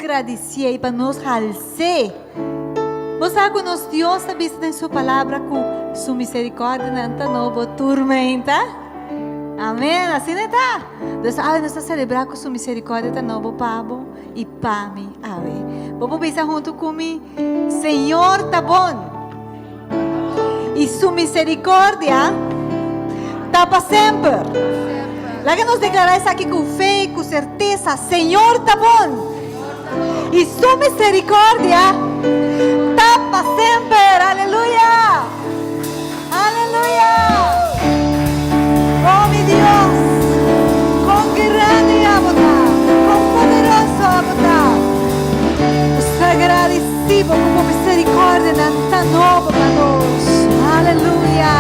gradisié i pa nos hals'é. Bo sa ku nos Dios ta bisa den su Palabra ku su miserikòrdianan ta nobo tur meinta? Amèn, asina e ta. Dus awe nos ta selebrá ku su miserikòrdia ta nobo pa bo i pa mi awe. Bo por bisa huntu ku mi, Señor ta bon i su miserikòrdia ta pa semper. Laga nos deklará esaki ku fe i ku sertesa, Señor ta bon i su miserikòrdia ta pa semper. Aleluya! Aleluya! Oh mi Dios, kon grandi abo ta, kon poderoso abo ta. Nos ta agradeci bo ku bo misericordianan ta nobo pa nos. Aleluya!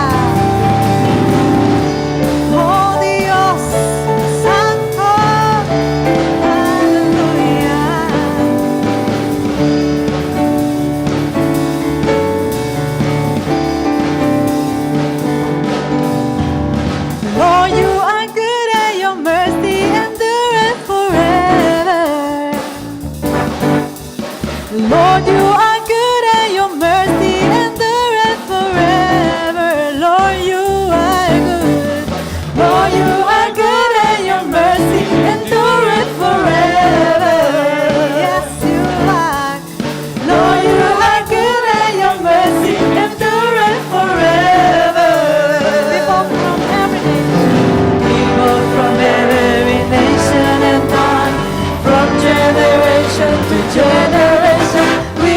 Oh Dios santo, aleluya. Lord, you are good and your mercy endureth forever. Lord, you are good and your mercy endureth forever. Lord, you are good. Lord, you are good and your mercy endureth forever. Yes, you are. Lord, you are good and your mercy endureth forever. People from every nation. People from every nation and tongue, from generation to generation, we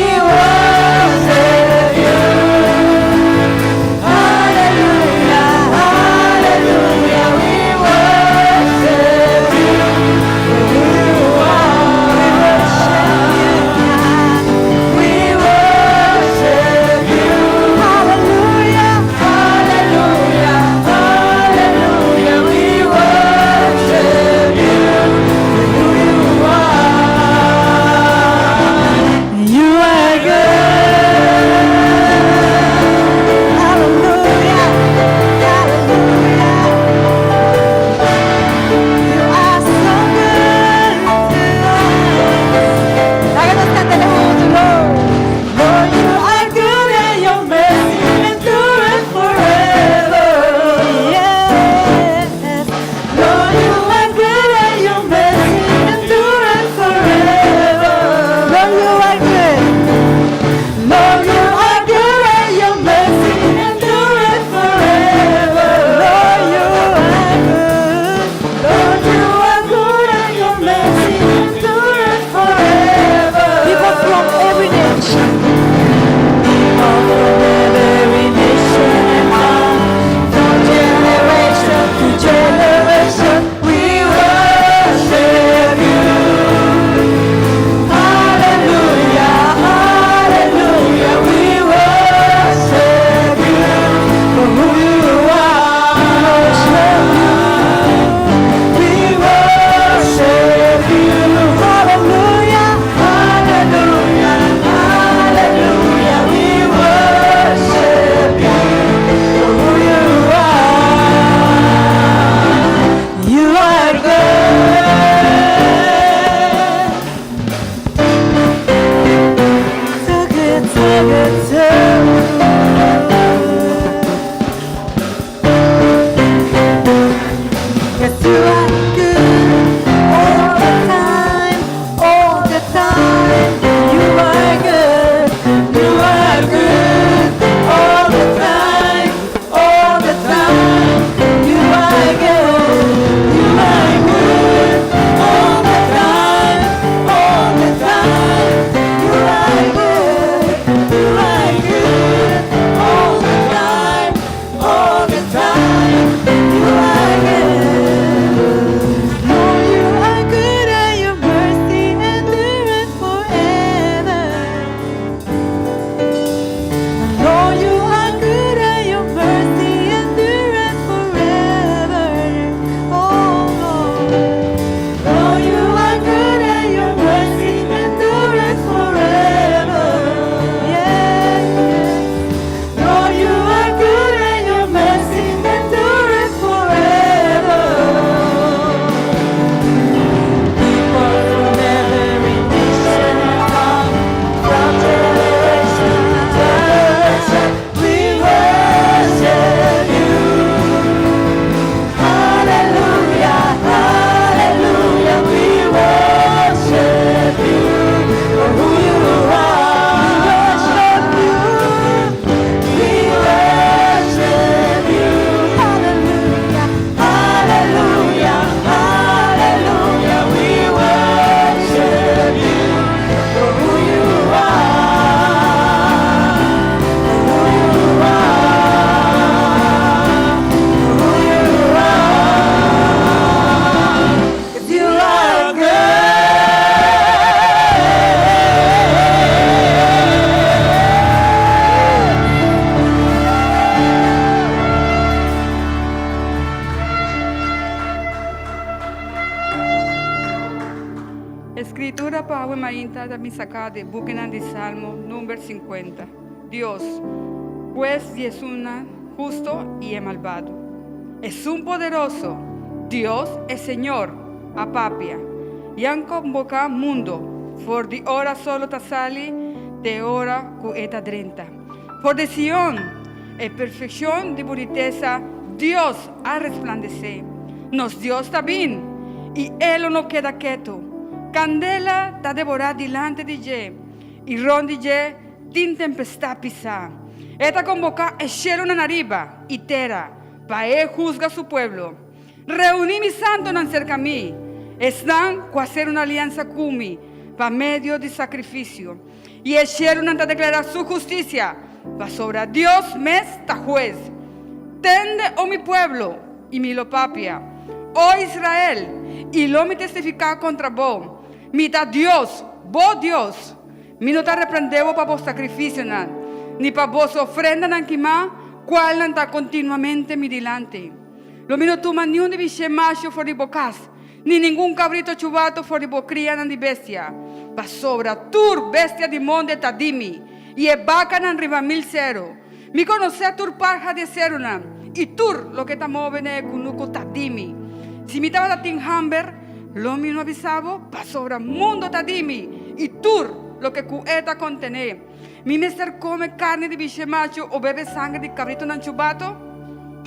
kanta ta bin saká di bukinan di Salmo number 50. Dios, hues di esunnan husto i e malbado. Esun poderoso, Dios e Señor, a papia, i a konboká mundo for di ora solo ta sali te ora ku e ta drenta. For di Sion, e perfekshon di bunitesa, Dios a resplandesé. Nos Dios ta bin, i E lo no keda ketu. Kandela ta devorá dilanti di dje, i rònt di dje tin tempestat pisá. E ta konboká e shelunan ariba i tera pa E husga su pueblo. Reuní mi santunan serka mi, esnan ku a ser un aliansa ku mi pa medio di sakrifisio. I e shelunan ta deklará su hustisia, pasobra Dios mes ta hues. Tende, o mi pueblo, i mi lo papia, o Israel, i lo mi testifiká kontra bo, Mi ta Dios, bo Dios. Mi no ta reprendé bo pa bo sakrifisionan, ni pa boso ofrendanan kimá, kualnan ta kontinuamente mi dilanti. Lo mi no tuma niun di bishé machu for di bo kas, ni ningun kabrito chubato for di bo krianan di bestia, pasobra tur bestia di monde ta di mi, i e bakanan riba mil seru. Mi konosé tur parha di e serunan, i tur loke ta move na e kunuku ta di mi. Si mi tabata tin hamber, lo mi no a bisa bo, pasobra mundo ta di mi, i tur loke ku e ta kontené. Mi mester kome karni di bishé machu o bebe sanger di kabritonan chubato?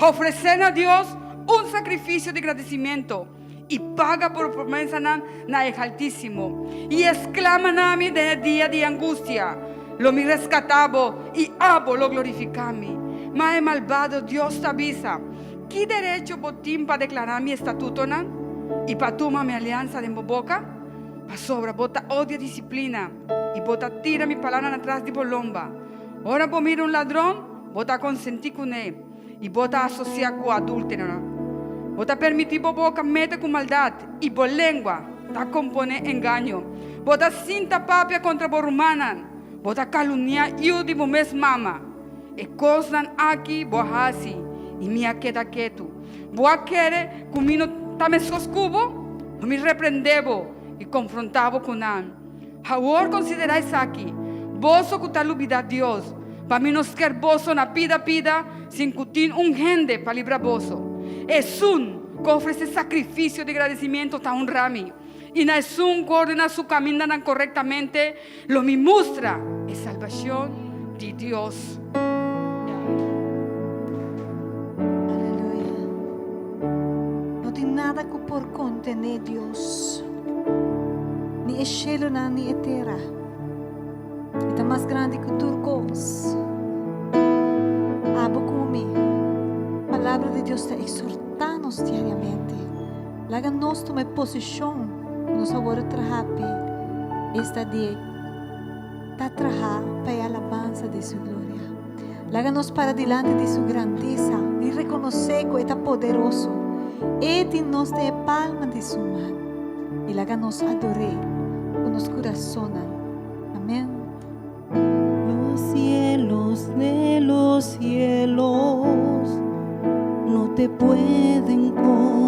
Ofresé na Dios un sakrifisio di gradisimentu i paga bo promesanan na e Haltísimo. I esklama na mi den e dia di angustia, lo mi reskatá bo i abo lo glorifiká mi. Ma e malbado Dios ta bisa, Ki derecho bo tin pa deklará mi estatutonan i pa tuma mi aliansa den bo boka? Pasobra bo ta odia disiplina i bo ta tira mi palabranan atras di bo lomba. Ora bo mira un ladron, bo ta konsentí kuné i bo ta asosiá ku adúlteronan. Bo ta permití bo boka mete ku maldat i bo lengua ta komponé engaño. Bo ta sinta papia kontra bo rumannan, bo ta kalumniá yu di bo mes mama. E kosnan aki bo a hasi i mi a keda ketu. Bo a kere ku mi no ta meskos ku bo? Lo mi reprendé bo i konfrontá bo ku nan. Awor konsiderá esaki, boso ku ta lubidá Dios, pa mi no sker boso na pida pida sin ku tin un hende pa libra boso. Esun ku ofresé sakrifisio di gradisimentu ta honrá mi, i na esun ku ordená su kamindanan korektamente, lo mi mustra e salbashon di Dios. Aleluya. No tin nada ku por kontené Dios, ni e shelunan ni e tera. E ta mas grandi ku tur kos. Abo ku mi, Palabra di Dios ta eksortá nos diariamente. Laga nos tuma e posishon ku nos a wòrdu traha p'e, esta di ta traha pa e alabansa di su gloria. Laga nos para dilanti di su grandesa i rekonosé ku e ta poderoso. E tin nos den e palma di su man i laga nos ador'é ku nos kurasonnan. Amèn. Los cielos de los cielos no te pueden contener.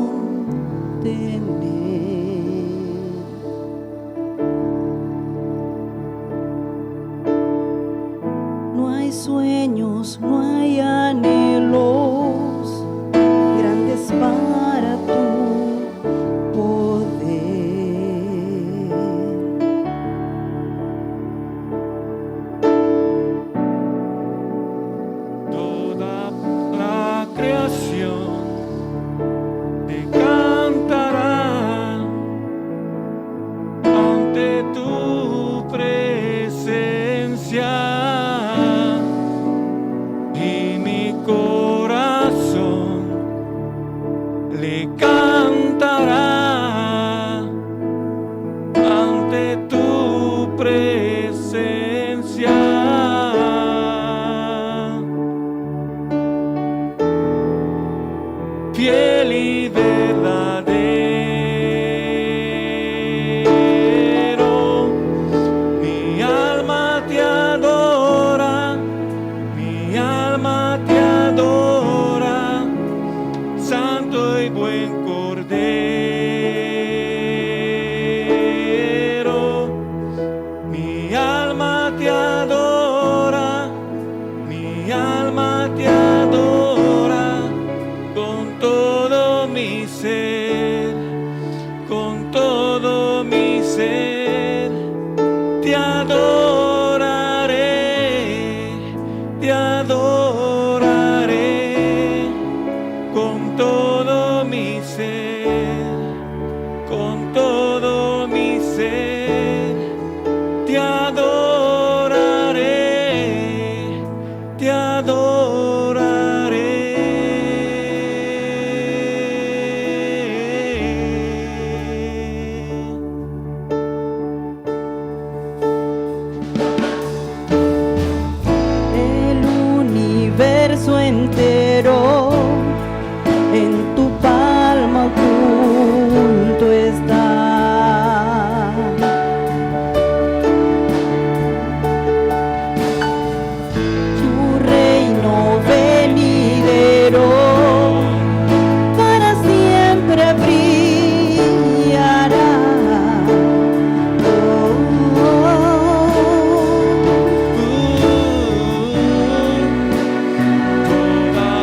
No hay sueños, no hay anhelos grandes para tu poder. Toda la creación te cantará ante tu presencia y mi corazón le cantará ante tu presencia. Fiel y verdadero, mi alma te adora, mi alma te adora, santo y buen Cordero. te adora, mi alma te adora con todo mi ser, con todo mi ser. Te adoraré, te adoraré con todo mi ser, con todo mi ser. Te adoraré, te adoraré. El universo entero en tu palma oculto está. Tu reino venidero para siempre brillará. Oh, oh, oh. Toda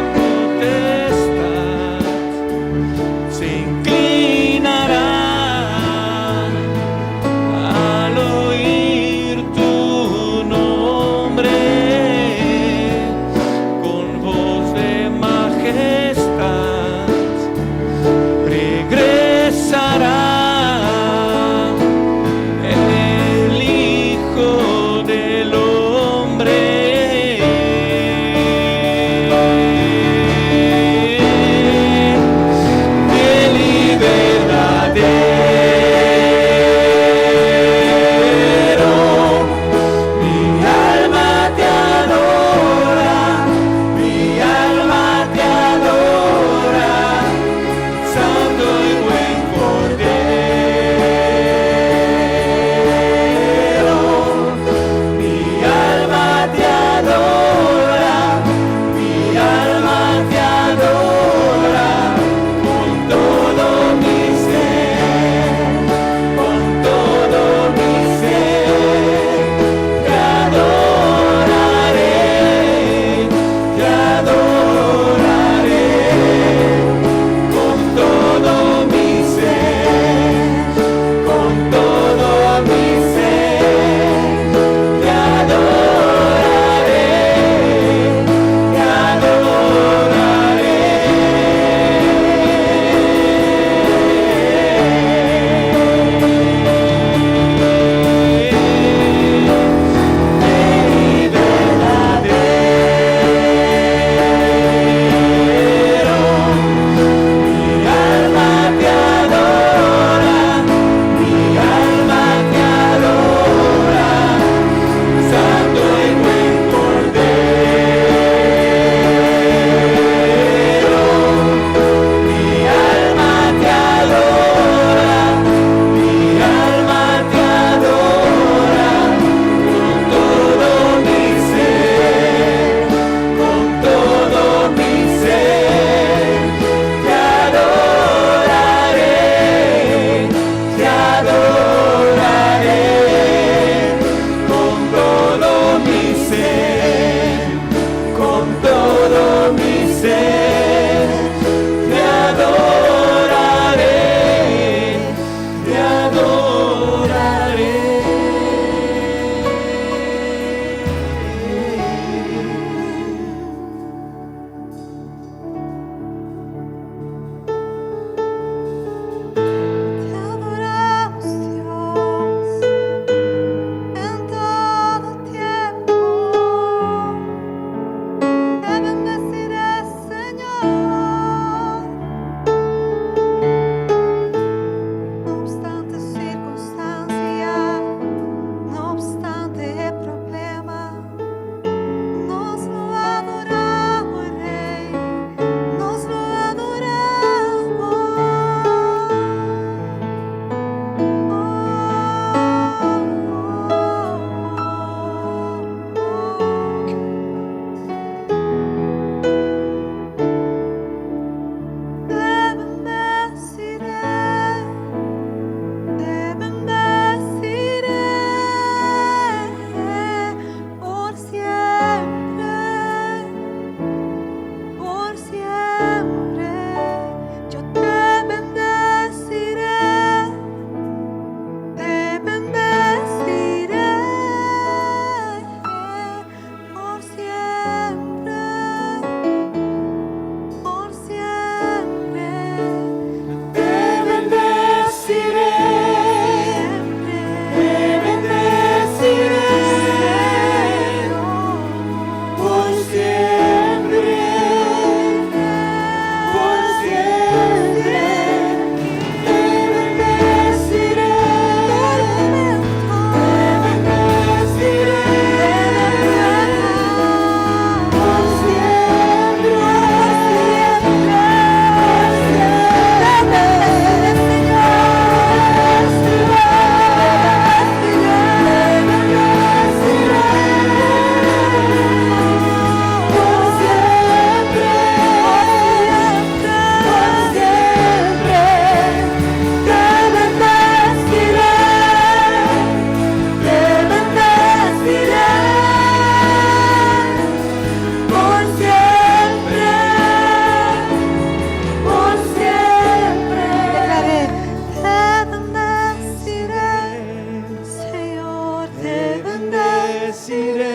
bendeciré.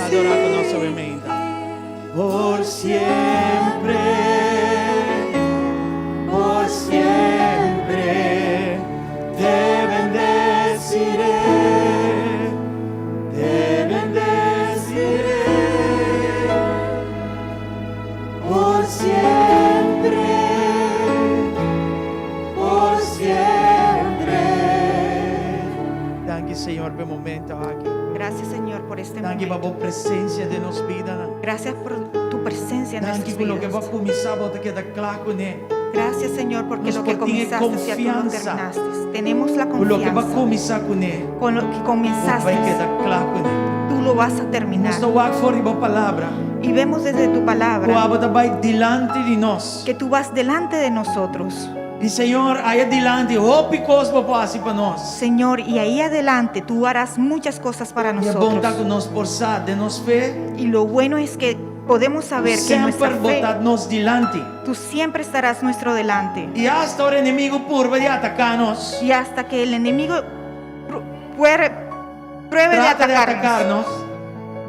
Adorá ku nos obviamente. Por siempre, por siempre te bendeciré, te bendeciré. Por siempre, por siempre. Danki Señor pa e momento aki. Gracias, Señor, por este Danki pa momento. bo presensia den nos bida. Gracias por tu presencia en Danki nuestras ku loke vidas. bo a kuminsá bo ta keda kla kuné. Gracias, Señor, porque Nos lo que por tin e comenzaste ya tú lo konfiansa. terminaste. Tenemos la Ku loke bo a confianza. kuminsá kuné, Con lo que bo bai comenzaste, keda kla kuné. tú lo vas a terminar. Nos ta wak for di bo palabra. Y vemos desde tu Ku palabra abo ta bai dilanti di nos. que tú vas delante de nosotros. I Señor, aya dilanti hopi kos bo por hasi pa nos. Señor, y ahí adelante tú harás muchas cosas para I e bon ta nosotros. ku nos por sa den nos fe, Y lo bueno es que podemos saber que en nuestra semper bo fe ta nos dilanti. tú siempre estarás nuestro delante. I asta ora enemigu purba di ataká nos, Y hasta que el enemigo pruebe de trata di atacarnos, ataká nos,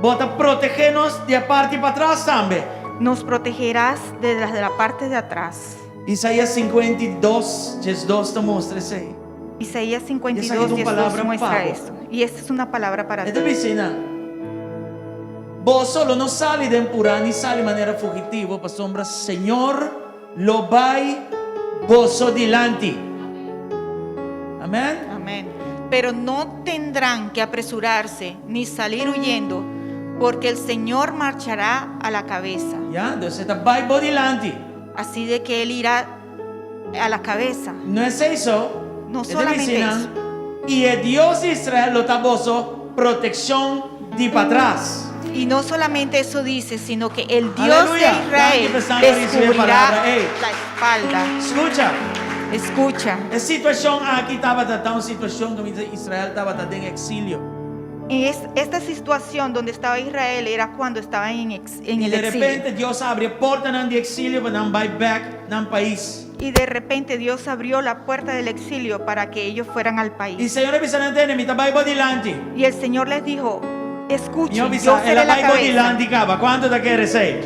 bo ta protegé nos di e parti patras tambe. nos protegerás de la parte de atrás. Isaías 52, 12 ta mustra esei. Isaías Esaki 52, ta un 12 palabra muestra pa bo. esto. Y esta es una palabra para E ta ti. bisa einan, Boso lo no sali den purá ni sali manera fugitivo, pasobra Señor lo bai boso dilanti. Amén. Amén. Pero no tendrán que apresurarse ni salir huyendo, porque el Señor marchará a la cabeza. Ya, entonces e ta bai bo dilanti. Así de que Él irá a la cabeza. No es eso. No E ta solamente bisa, eso. I e Dios di Israel lo ta boso protekshon di patras. Y no solamente eso dice, sino que el Dios de Aleluya. Israel Danki pa les recibi cubrirá palabra. Ey. la espalda. Skucha. Escucha. E situashon aki tabata un situashon kaminda Israel tabata den eksilio. Y esta situación donde estaba Israel era cuando estaba en I el di exilio. repente Dios a habri e portanan di eksilio pa nan bai bèk nan pais. Y de repente Dios abrió la puerta del exilio para que ellos fueran al I país. Señor a bisa nan, Tende, mi ta bai bo dilanti. Y el Señor les dijo, escuchen, Señor yo bisa, seré el a la bai bo cabeza. dilanti kaba. Kuantu ta kere esei?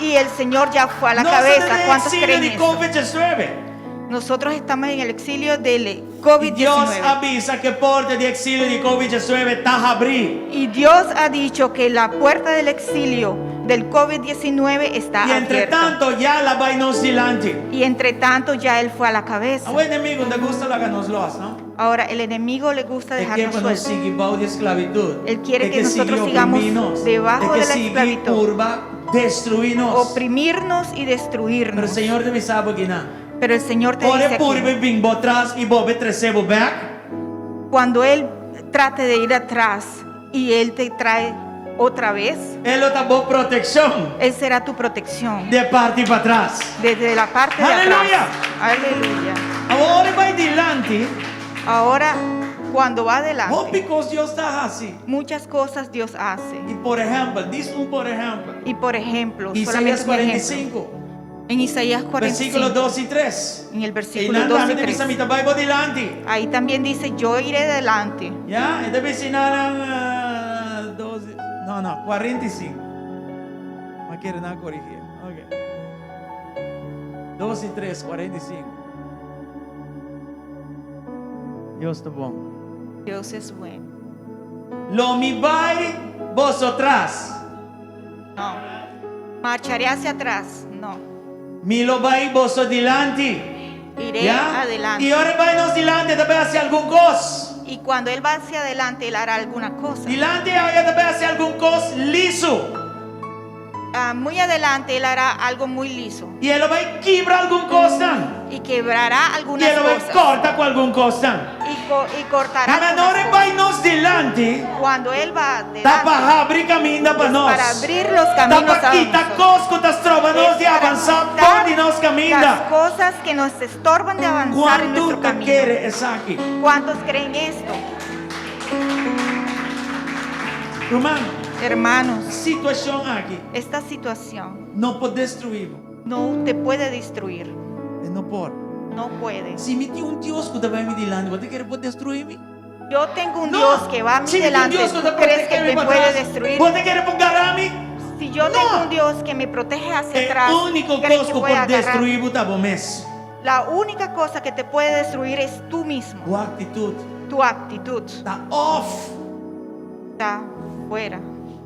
Y el Señor ya fue a la Nos ta cabeza. den ¿Cuántos eksilio creen di eso? COVID-19. Nosotros estamos en el exilio del I Dios COVID-19. a bisa ku e porta di eksilio di COVID-19 ta habrí. Y Dios ha dicho que la puerta del exilio del COVID-19 está I entre abierta. tantu ya el a bai nos dilanti. Y entre tanto ya él fue a la cabeza. E enemigu no ta gusta laga nos lòs, no? Ahora el enemigo le gusta E ke dejarnos pa nos sueltos. sigui bou di esklabitut. Él quiere E que ke nosotros sigui sigamos oprimí nos. debajo E ke de la sigui esclavitud. purba destruí nos. Oprimirnos y Pero destruirnos. Señor ta bisa bo akinan. Pero el Señor te Ora dice e purba aquí, bin bo tras i bolbe trese bo bèk. cuando Él trate de ir atrás y Él te trae otra vez, E lo ta bo protekshon Él será tu protección di parti patras. desde la parte de Aleluya. atrás. Aleluya. Awor e bai dilanti, Ahora, cuando va adelante, hopi kos Dios ta hasi. muchas cosas Dios hace. I por ehèmpel, djis un por ehèmpel. Y por ejemplo, Isaías solamente un ejemplo. 45, En Isaías versíkulo 45, 2 i 3. en el I versículo nan 2 y tambe ta 3. bisa mi ta bai bo dilanti. Ahí también dice, yo iré delante. Ya, e ta bisa nan 2, no, no, 45. Mi ke nan korigí. Ok. 2 i 3, 45. Dios ta bon. Dios es bueno. Lo mi bai boso tras. No. Marcharé hacia atrás. No. Mi lo bai boso dilanti. Iré Ya? adelante. I ora e bai nos dilanti, e ta bai hasi algun kos. Y cuando Él va hacia adelante, Él hará alguna cosa. Dilanti e ta bai hasi algun kos lisu. Ah, muy adelante, Él hará algo muy liso. I e lo bai kibra algun kosnan. Y quebrará I algunas e lo bai cosas. kòrta ku algun kosnan. Y cortará Ma algunas ora e cosas. bai nos dilanti, Cuando Él va ta pa adelante, habri kaminda pa es nos. para abrir los Ta caminos pa a kita nosotros. kos ku ta stroba nos Es di para avansá quitar for di nos Las kaminda. cosas que nos estorban de avanzar en Kuantu nuestro ta camino. kere esaki? ¿Cuántos creen esto? Ruman, Hermanos, e situashon aki esta situación no por destruí bo. no te puede destruir. E no por. No puede. Si mi tin un Dios ku ta bai mi dilanti, bo ta kere por destruí mi? Yo tengo un No. Dios que va a mi Si mi tin un delante. Dios ku ¿Tú ta crees que protegé mi me puede patras, destruir? Bo ta kere por gara mi? Si yo No. tengo un Dios que me protege hacia E atrás, úniko ¿crees kos que ku voy a por agarrar? destruí bo ta bo mes. La única cosa que te puede destruir es tú mismo. Bo aktitut Tu actitud ta off. está fuera.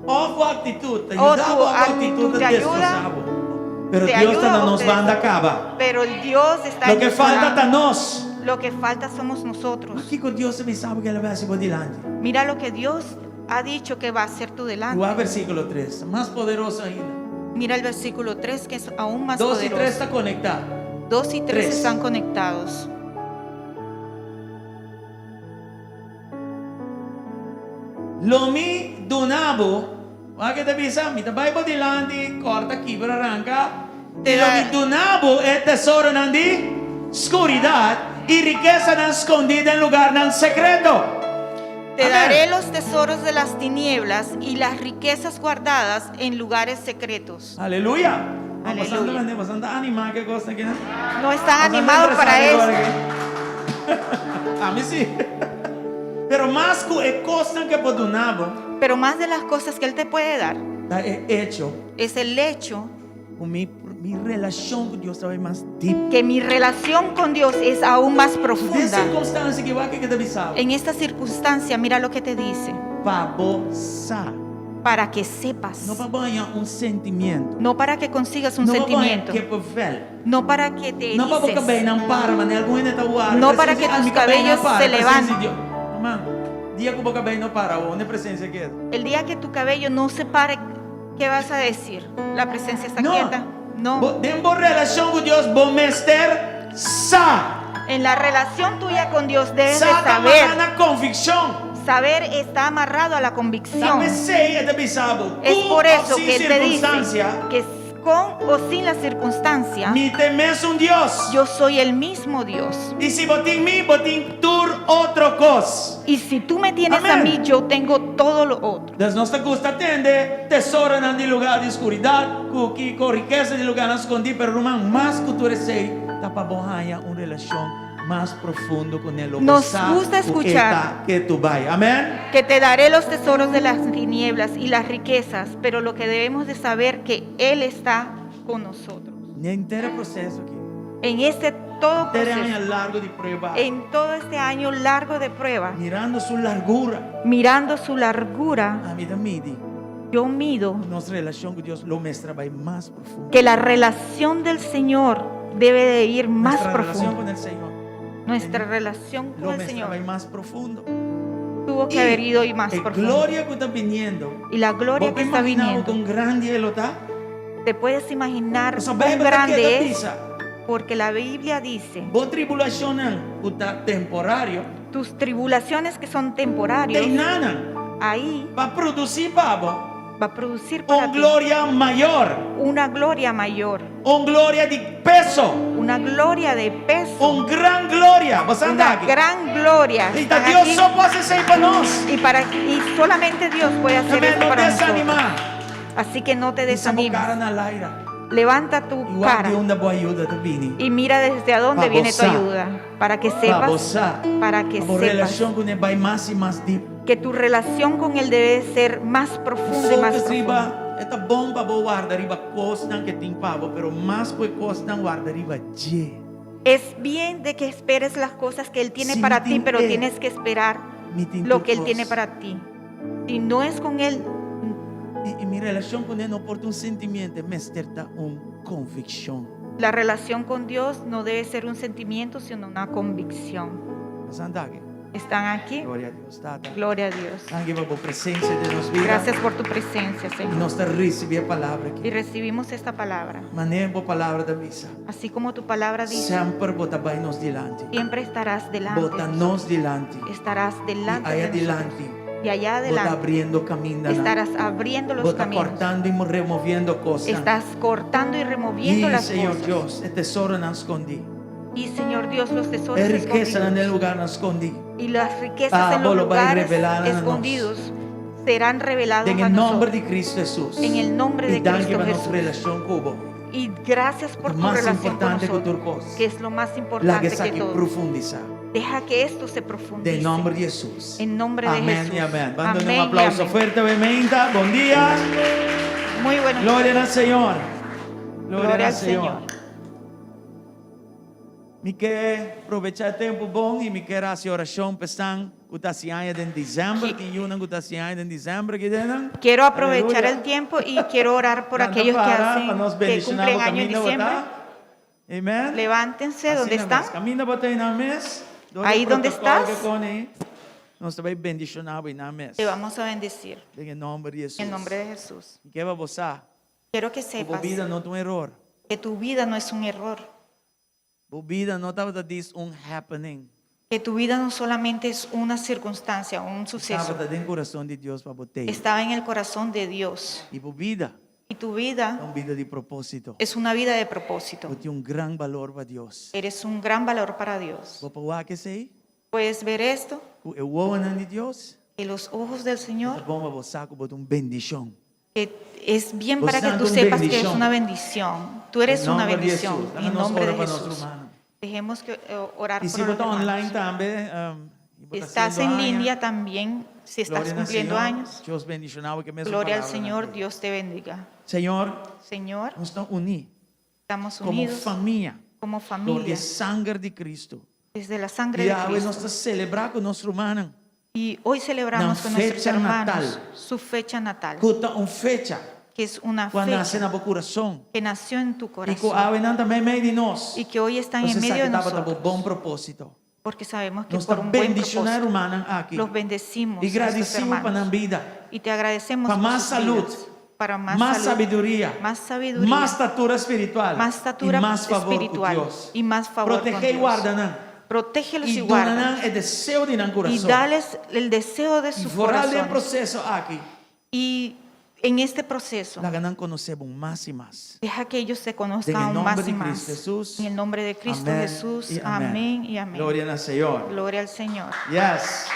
Òf bo aktitut ta O yuda tu bo, òf bo actitud aktitut ta te ayuda, destrosá bo. Pero te Dios ta ayuda na o nos te banda destruye. kaba. Pero el Dios está en Loke nuestro falta ta lado. nos. Lo que falta somos nosotros. Kiko Dios a bisa bo ku el a hasi bo dilanti? Mira lo que Dios ha dicho que va a hacer tu delante. Wak versíkulo tres, mas poderoso ainda. Mira el versículo 3 que es aún más Dos i tres poderoso. ta konektá. 2 y 3 Tres. están conectados. Lo mi duna bo, wak ke ta bisa, mi ta bai bo dilanti, kòrta kibra ranka, Te i lo mi da- duna bo e tesoronan di skuridat i rikesanan skondí den lugarnan sekreto. Te Amén. daré los tesoros de las tinieblas y las riquezas guardadas en lugares secretos. Aleluya. Aleluya. Boso ta animá ku e kos aki, no? No están animados para eso. Ami sí. Pero mas ku e kosnan ku e por duna bo, Pero más de las cosas que Él te puede dar ta e echo es el hecho ku mi mi relashon ku Dios ta bai mas deep. que mi relación con Dios es aún más Den profunda. sirkunstansia aki wak kiko e ta bisa bo. En esta circunstancia, mira lo que te dice, Pa bo sa. para que sepas, No pa bo haña un sentimiento. no para que consigas un No pa bo haña sentimiento, kepevel. no para que te No pa bo erices, kabeinan para, manera algun hende ta warda. No para que Presensia, ah, tus mi kabei no cabellos para, se presensia levanten. di Dios. Ruman, dia ku bo kabei no para, unda e presensia keda? El día que tu cabello no se pare, ¿qué vas a decir? ¿La presencia está No. quieta? No. Bo, den bo relashon ku Dios, bo mester sa. En la relación tuya con Dios debes de Sa ta saber. mará na konvikshon. Saber está amarrado a la convicción. Ta p'esei e ta bisa bo. Es Ku por òf eso sin que Él te dice sirkunstansia, que con o sin la circunstancia, mi ta e mesun Dios. yo soy el mismo Dios. I si bo tin mi, bo tin tur otro kos. Y si tú me tienes a Amén. mí, yo tengo todo lo otro. Dus nos ta gusta tende tesoronan di lugá di skuridat, ku kiko rikesa di lugánan skondí, pero ruman, mas ku tur esei ta pa bo haña un relashon mas profundo ku ne, lo bo Nos sa gusta ku e escuchar. ta ke tu bai. Amén. Que te daré los tesoros de las tinieblas y las riquezas, pero lo que debemos de saber que Él está con nosotros. Den henter e proseso aki. En este todo Henter e aña proceso, largu di prueba. en todo este año largo de prueba, Mirando su largura. mirando su largura, Ami ta midi. yo mido Nos relashon ku Dios lo mester bai mas profundo. que la relación del Señor debe de ir más Nuestra relación profundo. con el Señor. Nuestra relación Lo con el mester Señor bai mas profundo. tuvo que haber ido y más E profundo. gloria ku ta biniendo. Y la gloria Bo que está imaginá viniendo, kon grandi e lo ta? te puedes imaginar Pasobra cuán Beibel ta keda grande es, bisa. porque la Biblia dice, Bo tribulashonnan ku ta temporario, tus tribulaciones que son temporarios, Teinanan ahí pa produsí pa bo va a producir para un ti gloria mayor, una gloria mayor, un gloria di peso, una gloria de peso, un gran gloria. Bo una ta aki? gran gloria. I ta Están Dios aquí so por hasi esei pa nos. y, para, y solamente Dios puede hacer Amén, eso no para nosotros. desanimá. Así que no te Hisa bo desanimes. kara na laira. Levanta tu I wak cara di unda bo ayuda ta bini. y mira desde a dónde Pa viene tu bo sa. ayuda, para que Pa sepas, bo sa. para que Pa bo sepas relashon kuné bai mas i mas deep. que tu relación con Él debe ser más profunda y más Focus profunda. riba, e ta bon pa bo warda riba kosnan ku e tin pa bo, pero mas ku e kosnan warda riba dje. Es bien de que esperes las cosas que Él tiene Si para mi ti, tin pero E, tienes que esperar mi tin lo tur que Él kos. tiene para ti. Si no es con Él, I, i mi relashon kuné no por ta un sentimiento, mester ta un konvikshon. la relación con Dios no debe ser un sentimiento, sino una convicción. Boso ta aki? ¿Están aquí? Gloria a Dios, Tata. Gloria a Dios. Danki pa bo presensia den nos bida. Gracias por tu presencia, I Señor. nos ta risibí e palabra Y aki. recibimos esta palabra. Manera bo palabra ta bisa. Así como tu palabra dice, Semper bo ta bai nos dilanti. siempre estarás delante. Bo ta de nos dilanti. nosotros. Estarás I delante aya de nosotros. dilanti. Y allá Bo ta adelante abriendo kamindanan. estarás abriendo los Bo ta caminos. kortando i removiendo kosnan. Estás cortando y removiendo I, las Señor cosas. Dios, e tesoronan skondí. Y Señor Dios, los tesoros E rikesanan den escondidos lugánan skondí. y las riquezas Ah, en los bo lo bai lugares revelá na nos. escondidos serán revelados Den a e nòmber nosotros. di Kristu Hesus. En el nombre I de danki Cristo pa nos Jesús. relashon ku bo. Y gracias por tu Mas relación con importante ku nosotros, tur kos. que es lo más Laga importante que esaki todo. profundisá. Deja que esto se Den profundice. nòmber di Hesus. En nombre de Amèn Jesús. i amèn. Ban duna un Amén y aplauso amén. fuerte, Bementa. Bon dia. Muy buenos Gloria días. na Señor. Gloria, Gloria na al Señor. Señor. Mi ke probechá e tempu bon i mi ke hasi orashon pa esnan ku ta hasi aña den desèmber. Tin yunan ku ta hasi aña den desèmber aki dennan? Quiero aprovechar Aleluya. el tiempo y quiero orar por Lanta aquellos que para pa hacen, nos que bendishoná cumplen bo año en kaminda bo diciembre. ta. Amen. Levántense donde Asina están. mes. Kaminda bo ta einan mes. Dor Ahí e donde protocol estás. ke kone ei, Nos ta bai bendishoná bo einan mes. Te vamos a bendecir Den e nòmber di Hesus. en nombre de Jesús. Mi ke pa bo sa Quiero que ku bo sepas bida no ta un eror. que tu vida no es un error, Bo bida no tabata dis un happening. que tu vida no solamente es una circunstancia, un suceso. Tabata den kurason di Dios pa bo tei. Estaba en el corazón de Dios. I bo bida Y tu ta vida un bida di propósito. es una vida de propósito. Bo tin un gran balor pa Dios. Eres un gran valor para Dios. Bo por wak esei? Puedes ver esto, Ku e wowonan di Dios? que los ojos del Ta Señor, bon pa bo sa ku bo ta un bendishon. que es bien Bo para que sa tú un sepas que es bendishon. una bendición. Tú eres Den una nòmber di bendición. Hesus. Laga En nos nombre ora de pa nos Jesús. rumannan. Dejemos que eh, orar I por si bo los ta online hermanos. tambe, um, i bo Si ta estás hasiendo en aña, línea también, si estás gloria na cumpliendo Señor. años, Dios bendishoná bo ku e mesun gloria al palabranan Señor, aki. Dios te bendiga. Señor, Señor, nos ta uní estamos komo unidos famia como dor di familia e sanger di Cristo. desde la sangre I de awe nos Cristo. ta selebrá ku nos rumannan. Y hoy celebramos Nan con nuestros fecha hermanos natal. su fecha natal, Ku ta un fecha que es una ku a nase fecha na bo kurason. que nació en tu I ku corazón awe nan ta meimei di nos. y que hoy están Nos en medio esaki de tabata bo nosotros, bon propósito. porque sabemos que Nos por ta un buen bendishoná e propósito rumannan aki. los bendecimos I a estos gradisí bo pa nan hermanos bida. y te agradecemos Pa por mas sus salud, vidas, para más mas salud, sabiduria, más sabiduría, mas statura spiritual, más estatura i mas fabor ku espiritual Dios. y más favor con Protegé i Dios. warda nan. Protégelos I y duna guárdalos nan e deseo di nan y kurason. dales el deseo de I su foral den corazón. proseso aki, Y en este proceso, laga nan konosé bo mas i mas. deja que ellos se Den conozcan e aún nòmber más di y más. Cristo Hesus. En el nombre de Cristo Amèn Jesús. i amèn. Amén y amén. Gloria na Señor. Gloria al Señor. Yes.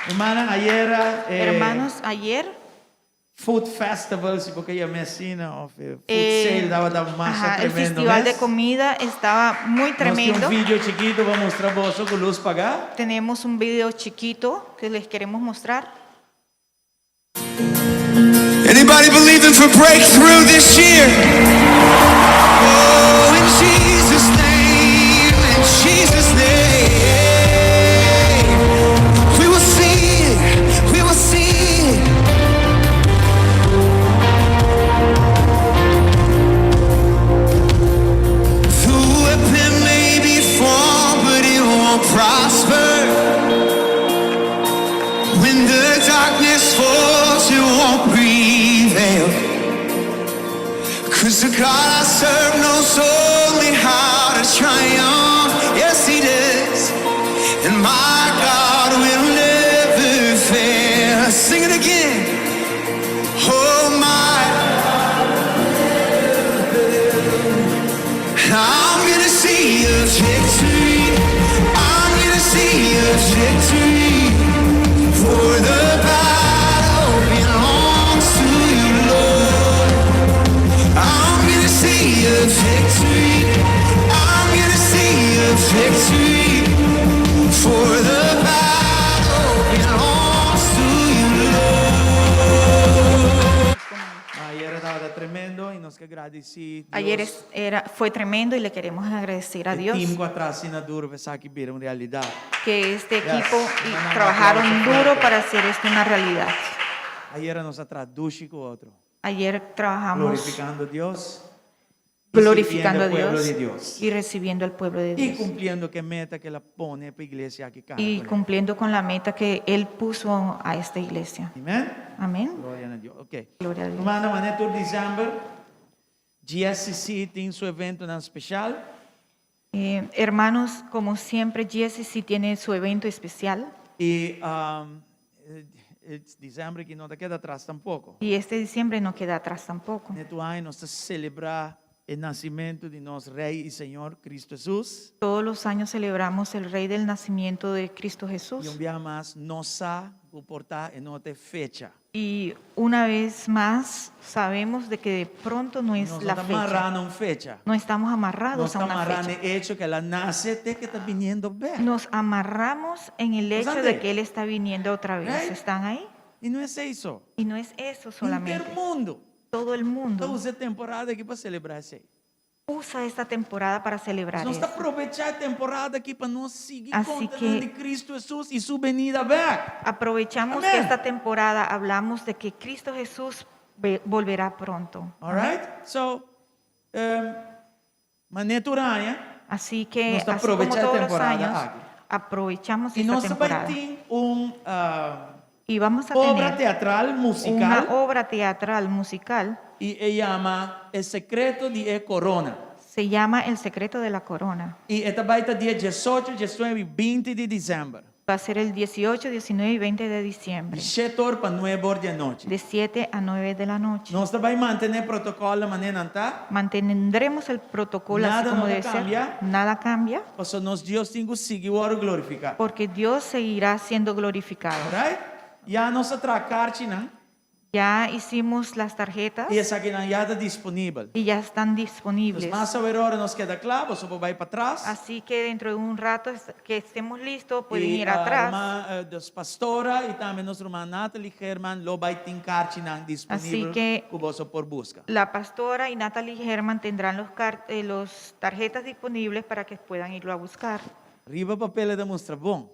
Hermana, ayera eh, Hermanos, ayer Food Festival, si bo ke yam'é asina, òf eh, Food eh, Sale, tabata masha ajá, el tremendo. festival de mes. comida estaba muy Nos tin un tremendo. video chikitu pa mustra boso ku lus pagá. Tenemos un video chiquito que les queremos mostrar. Anybody believing for breakthrough this year? Oh, in Jesus' name, in Jesus' name, we will see it, we will see it. The weapon may be formed, but it won't prosper. When the darkness falls, it won't prevail. Cause the God I serve knows only how to triumph. Yes, he does. And my God will never fail. Sing it again. Oh, my. I'm gonna see a victory. I'm gonna see a victory. For the battle belongs to you, Lord. I'm gonna see a victory. I'm gonna see a victory. For the battle belongs to you, Lord. Ayera tabata tremendo i nos ke gradisí Dios. Ayer es- era, fue tremendo y le queremos agradecer a E Dios team ku a traha asina duru pa esaki bira un realidat. que este Yes. equipo y Manda un trabajaron aplauso duro fuerte. para hacer esto una realidad. Ayera nos a traha dushi ku otro. Ayer trabajamos Glorifikando Dios. i glorificando a sirbiendo e pueblo Dios di Dios. y recibiendo al pueblo de I Dios kumpliendo ku e meta ku el a pone pa e iglesia aki kana. y cumpliendo con la meta que Él puso a esta iglesia. Amèn? Amén. Gloria na Dios. Ok. Gloria a Dios. Rumannan, manera tur desèmber, GSCC tin su eventonan spesial. Eh, hermanos, como siempre, GSCC tiene su evento especial I um, e desèmber aki no ta keda atras tampoko. y este diciembre no queda atrás tampoco. Neto aña nos ta selebrá. e nasimentu di nos Rei i Señor, Kristu Hesus. Todos los años celebramos el Rey del nacimiento de Cristo I Jesús. un biaha mas nos sa ku por ta e no ta e fecha. Y una vez más sabemos de que de pronto no es Nos no la ta fecha. mará na un fecha. No estamos amarrados Nos a ta una mará fecha. na e echo ku el a nase te ku e ta biniendo bèk. Nos amarramos en el hecho de André? que Él está viniendo otra vez. Right? ¿Están ahí? I no esei so. Y no es eso Henter solamente. mundu Todo el ta mundo usa e temporada aki pa selebrá esei. usa esta temporada para celebrar Nos ta eso. probechá e temporada aki pa nos sigui Así konta que di Kristu Hesus i su benida bèk. Aprovechamos que Amén. esta temporada hablamos de que Cristo Jesús volverá pronto. All right? So, um, manera tur aña, Así que, Nos ta así como aprovechá e todos los temporada años, aki. aprovechamos I esta nos ta bai temporada. tin un uh, Y vamos a obra tener teatral una musical obra teatral musical, i e yama E Secreto di e Corona. se llama El Secreto de la Corona. I e ta bai ta dia 18, 19 i 20 di desèmber. Va a ser el 18, 19 y 20 de diciembre, Di shete or pa nuebe or di anochi. de 7 a 9 de la noche. Nos ta bai mantené protokòl la manera nan ta. Mantendremos el protocolo así Nada como no debe ser. cambia. Nada cambia, Pasobra nos Dios tin ku sigui wòrdu glorifiká. porque Dios seguirá siendo glorificado. Right? Ya nos a traha karchinan Ya hicimos las tarjetas i esakinan ya ta disponibel. y ya están Dus disponibles. mas saber ora nos keda kla, boso por bai patras. Así que dentro de un rato que estemos listos, pueden I ir atrás. ruman dus pastora i tambe nos ruman Natalie German lo bai tin karchinan disponibel Así que ku boso por buska. La pastora y Natalie German tendrán los tarjetas disponibles para que puedan irlo a buscar. Riba papel e ta mustra bon.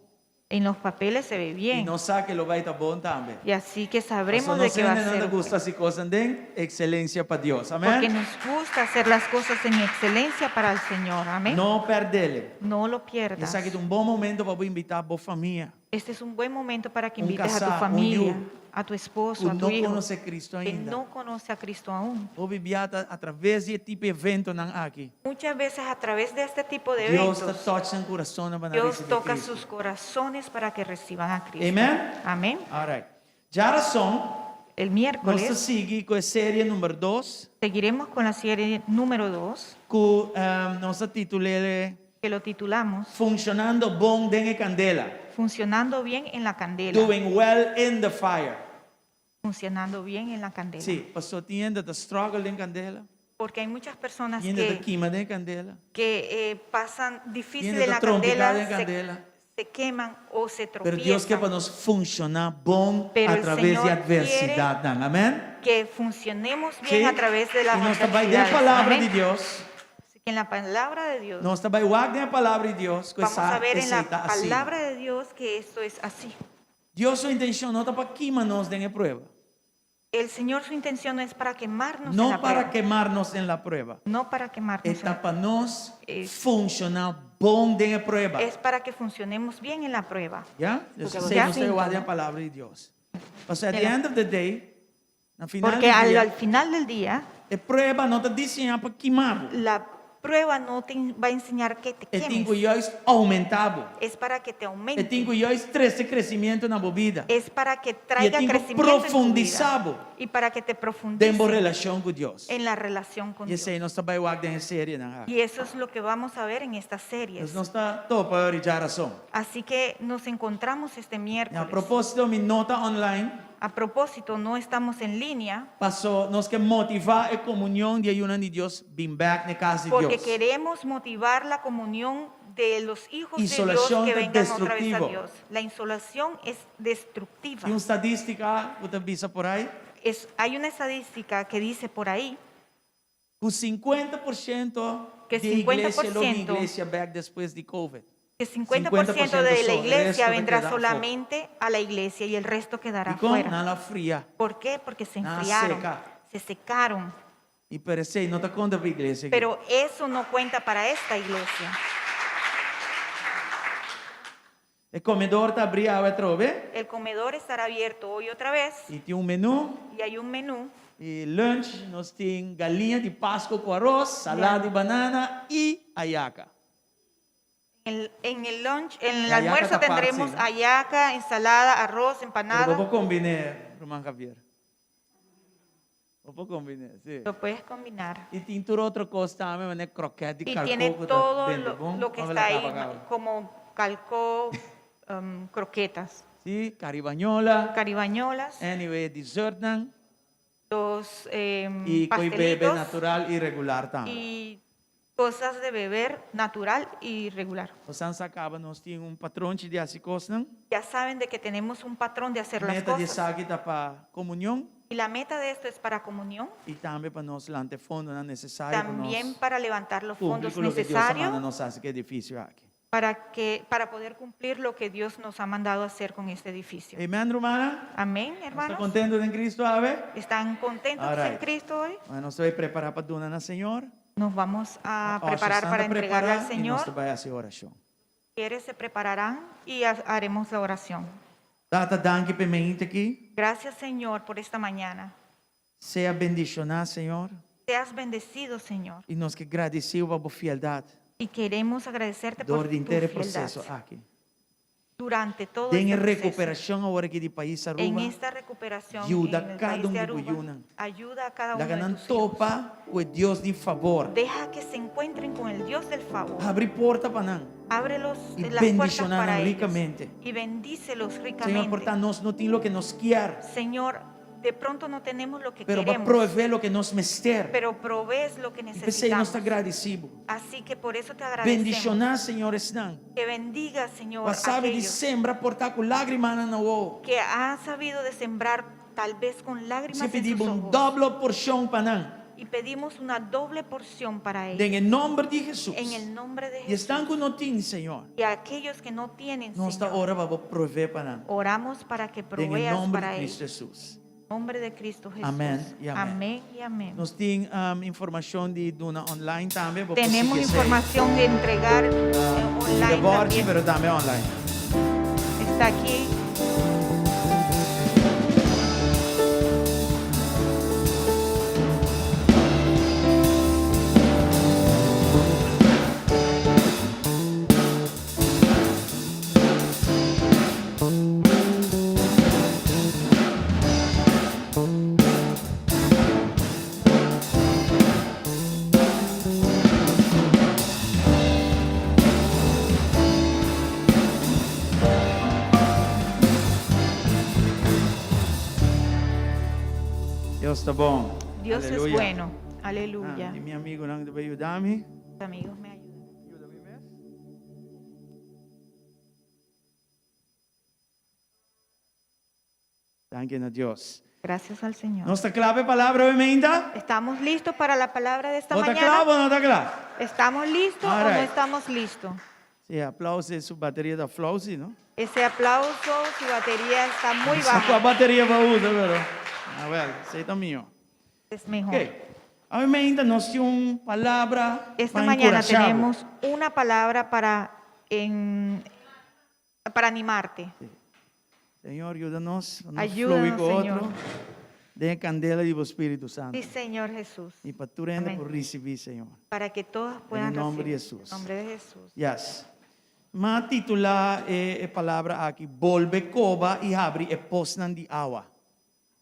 En los papeles se ve I bien. nos sa ku lo bai ta bon tambe. Y así que sabremos Pasobra de nos qué va a hende nan ser. ta gusta hasi kosnan den ekselensia pa Dios. Amén. Porque nos gusta hacer las cosas en excelencia para el Señor. Amén. No pèrdele. No lo pierdas. Esaki ta un bon momento pa bo invitá bo famia. Este es un buen momento para que Un invites a tu casá, un familia, yu, a tu esposo, ku a tu no hijo, konosé Kristu que ainda. no conoce a Cristo aún. Hopi bia ta a traves di e tipo eventonan aki. Muchas veces a través de este tipo de Dios ta eventos, touch nan kurason pa nan Dios risibí toca Kristu. sus corazones para que reciban a Cristo. Amen. Amén. All right. Djarason, El nos ta miércoles sigui ku e serie number dos, seguiremos con la serie número 2, ku nos a titul'é que lo titulamos Funcionando Bon den e Candela. Funcionando bien en la candela. Doing well in the fire. Funcionando bien en la candela. Sí, paso tin hende ta struggle den candela. Porque hay muchas personas Tin hende ta que, kima den candela. que eh, pasan difícil Tin hende en ta la trompica candela, den se, candela. se queman o se Pero Dios ke tropiezan. pa nos funciona bon Pero a el traves di Señor adversidadnan. Amén. Que funcionemos bien Sí. a través de las I nos ta bai den adversidades. palabra Amén. di Dios. Así que en la palabra de Dios, Nos ta bai wak den e palabra di Dios ku vamos esa a ver en la esei ta asina. palabra de Dios que esto es así. Dios su intencion no ta pa kima nos den e prueba. El Señor, su intención no es para quemarnos en No la para prueba. quemarnos en la prueba. No para quemarnos. en E ta la pa nos Es- funciona bon den e prueba. Es para que funcionemos bien en la prueba. Ya? Entonces, Ya. nos ta wak den palabra di Dios. Pasobra at the Ya. end of the day, na final Porque di al, dia, al final del día, e prueba no ta diseñá pa kima bo. la prueba no te va a enseñar que te E tin ku quemes. juist oumentá bo. Es para que te E aumente. tin ku juist trese kresementu na bo bida. Es para que E traiga tin ku crecimiento en tu profundisá vida. bo Y para que te den bo profundice relashon ku Dios. en la relación con I Dios. esei nos ta bai wak den e serienan aki. Y eso es lo que vamos a ver en estas series. Nos nos ta topa ori djarason. Así que nos encontramos este A miércoles. propósito, mi no ta online. A propósito, no estamos en línea Paso nos ke motivá e komunion di e yunan di Dios bin bèk na e kas di porque Dios. queremos motivar la comunión de los hijos de Dios Isolacion que ta vengan otra vez a destructivo. Dios. La insolación es destructiva. Tin un stadístika ku ta bisa por ai Es, hay una estadística que dice por ahí ku 50% Que di iglesia lo bin 50% iglesia bèk despues di COVID. que 50% de 50% la so, el iglesia resto ta vendrá keda afó. solamente a la iglesia y el resto quedará Dikon? fuera. Nan a fria. ¿Por qué? Porque se Nan a enfriaron, seka. se secaron. I pero esei no ta konta pa e iglesia aki. Pero eso no cuenta para esta iglesia. E komedor ta abrí awe atrobe. El comedor estará abierto hoy otra vez I tin un menú. y hay un menú. I lunch nos tin galiña di Pasco ku aros, salada di banana i ayaka. En el lunch, en el La hallaca almuerzo está aparte, tendremos ¿no? hallaca, ensalada, arroz, Pero empanada. bo por kombiné, Ruman Javier. Bo por kombiné, si. Lo puedes combinar. I tin tur otro kos tambe, manera krokèt di Y kalkó tiene ku ta todo bende lo, bon. lo que Òf está el a ahí, kaba kaba? como calcó, croquetas. Si, karibañola. Caribañolas. Anyway, dessertnan. Los I koi bebe pastelitos. natural i regular tambe. Y cosas de beber natural y regular. Bosan sa caba nos tin un patronchi di haci cosnan. Ya saben de que tenemos un patrón de hacer las Meta di cosas. esaki ta pa comunion. Y la meta de esto es para comunión. Y tambe pa nos lanta e fondonan necesario pa nos También para levantar los cumpli fondos cu loke Dios a manda necesarios nos haci cu e edificio aki. para que para poder cumplir lo que Dios nos ha mandado hacer con este edificio. Amen, rumannan? Amén, Nos ta hermanos. contento den Cristo awe? ¿Están contentos All en right. Cristo hoy? Bueno, nos ta bay prepara pa duna na Señor. Nos vamos a Osher preparar Santa para entregarle prepara al y Señor. nos ta bay haci oracion. Quienes se prepararán y haremos la oración. Tata, danki p'e mente aki. Gracias, Señor, por esta mañana. Sea bendiciona, Señor. Seas bendecido, Señor. Y nos ke gradiciu pa bo fieldad. Y queremos agradecerte por Dor di tu henter e fieldad. proceso aki. Durante todo Den este e proceso. recuperacion awor aki di pais Aruba. En esta recuperación Yuda en el cada país un de di bo Aruba, yunan. ayuda a cada uno Laga de nan tus hijos. topa cu e Dios di favor. Deja que se encuentren con el Dios del favor. Habri porta pa nan. Abre los, Y las puertas bendiciona para nan ellos. ricamente. Y bendícelos Señor, ricamente. por ta nos no tin loke nos kier. Señor, de pronto no tenemos lo que Pero bo queremos, provee loke nos mester. pero provees lo que Y p'esei nos necesitamos. ta gradicibo. Así que por eso te agradecemos. Bendiciona, Señor, esnan. Que bendiga, Señor, Bo sabe di aquellos sembra por ta cu lagrimanan na wowo. que han sabido de sembrar tal vez con lágrimas Si en pidi sus un ojos. doble porcion pa nan. Y pedimos una doble porción para ellos. Den e nomber di Jesus. En el nombre de Y Jesús. esnan cu no tin, Señor. Y aquellos que no tienen, Nos ta Señor, ora pa bo provee pa nan. oramos para que Den e proveas nomber para di ellos. Cristo Jesus. En nombre de Cristo Jesús. Amén y amén. Amén y amén. Nos tin informacion di duna online tambe. Bo por Tenemos sigui esey. información de entregar online De borchi, también. pero tambe online. Está aquí. Dios ta bon. Dios es Aleluya. bueno. Aleluya. Ah, y mi amigonan ta bay yuda mi. Mis amigos me ayudan. Yuda mi mes. Danki na Dios. Gracias al Señor. Nos ta kla pa e palabra hoy meinta? ¿Estamos listos para la palabra de esta No ta mañana? kla o no ta kla? ¿Estamos listos All o no right. estamos listos? Sí, aplauso, su batería ta flausi, no? Ese aplauso, su batería está muy Sa baja. kua batería bo usa, pero. A ver, esei ta mihó. Es mejor. Ok. Awe meinta nos tin un palabra Esta pa mañana enkurashá bo. tenemos una palabra para, en, para animarte. Señor, yuda nos, pa nos Ayúdanos, flui ku Señor. otro den e kandela di bo Spiritu Santu. Sí, Señor Jesús. I pa tur hende Amén. por risibí, Señor. Para que todos puedan En el nombre de recibir. Jesús. En nombre de Jesús. Yes. M'a titulá e, e palabra aki, Bolbe koba i habri e posnan di awa.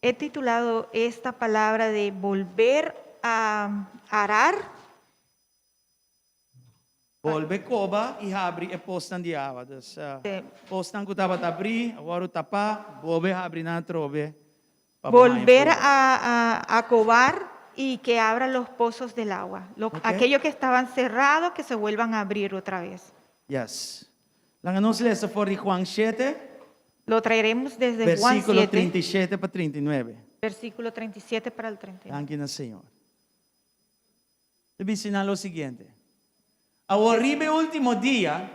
He titulado esta palabra de volver a arar. Bolbe koba i habri e posnan di awa. Dus Sí. posnan ku tabata abrí, awor tapá, bolbe habri nan atrobe. pa bo haña Volver poder. a, a, a cobar y que abran los pozos del agua. Lo, Ok. Aquellos que estaban cerrados, que se vuelvan a abrir otra vez. Yes. Laga nos lesa for di Juan 7, Lo traeremos desde Juan versículo 7, 37 pa 39. versículo 37 para el 39. Danki na Señor. Ta bisa nan lo siguiente. Awor riba e último dia,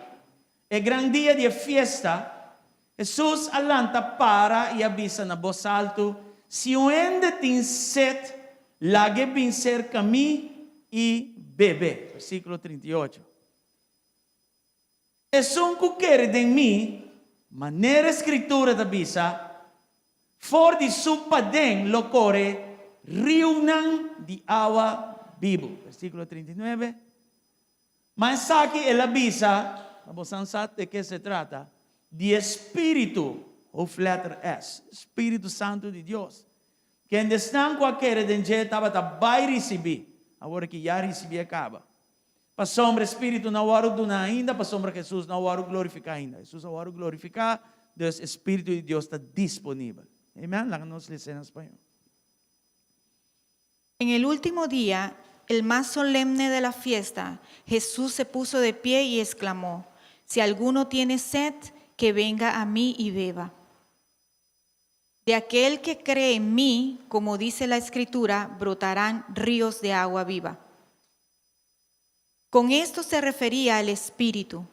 e gran dia di e fiesta, Hesus a lanta para i a bisa na bos altu, Si un hende tin set, lag'e bin serka mi i bebe. Versíkulo 38. Esun ku kere den mi, manera e Skritura ta bisa, for di su paden lo kore riunan di awa bibu. Versíkulo 39. Ma esaki el a bisa, pa bosan sa de ke se trata, di e Spiritu, hoofdletter S, Spiritu Santu di Dios. Kende esnan ku a kere den dje tabata bai risibí, awor aki ya risibié kaba. Pasobra e Spiritu no a wòrdu duná ainda, pasobra Hesus no a wòrdu glorifiká ainda. Hesus a wòrdu glorifiká, dus e Spiritu di Dios ta disponibel. Amen? Laga nos les'é na spañó. En el último día, el más solemne de la fiesta, Jesús se puso de pie y exclamó, Si alguno tiene sed, que venga a mí y beba. De aquel que cree en mí, como dice la Escritura, brotarán ríos de agua viva. Con esto se refería al Espíritu,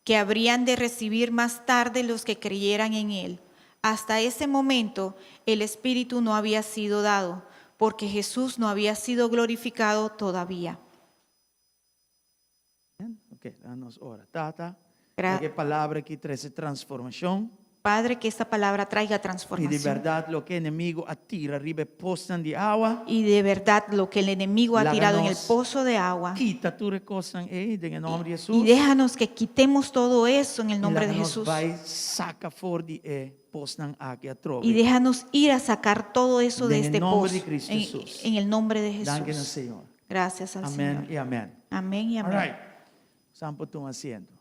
que habrían de recibir más tarde los que creyeran en él. Hasta ese momento el Espíritu no había sido dado, porque Jesús no había sido glorificado todavía. Ok, laga nos ora. Tata, Gra- laga e palabra aki trese transformashon. Padre, que esta palabra traiga I di transformación. bèrdat loke enemigu a tira riba e posnan di awa, Y de verdad lo que el enemigo ha Laga tirado en el nos pozo de agua. kita tur e kosnan ei den e nòmber di Hesus. Y déjanos que quitemos todo eso en el I nombre laga de nos Jesús. bai saka for di e posnan aki atrobe. Y déjanos ir a sacar todo eso de En el este nombre pozo. de Cristo En, Jesús. en el nombre de Danki na Jesús. Señor. Gracias al Amèn Señor. i amèn. Amén y All amén. right. San por tuma asiento.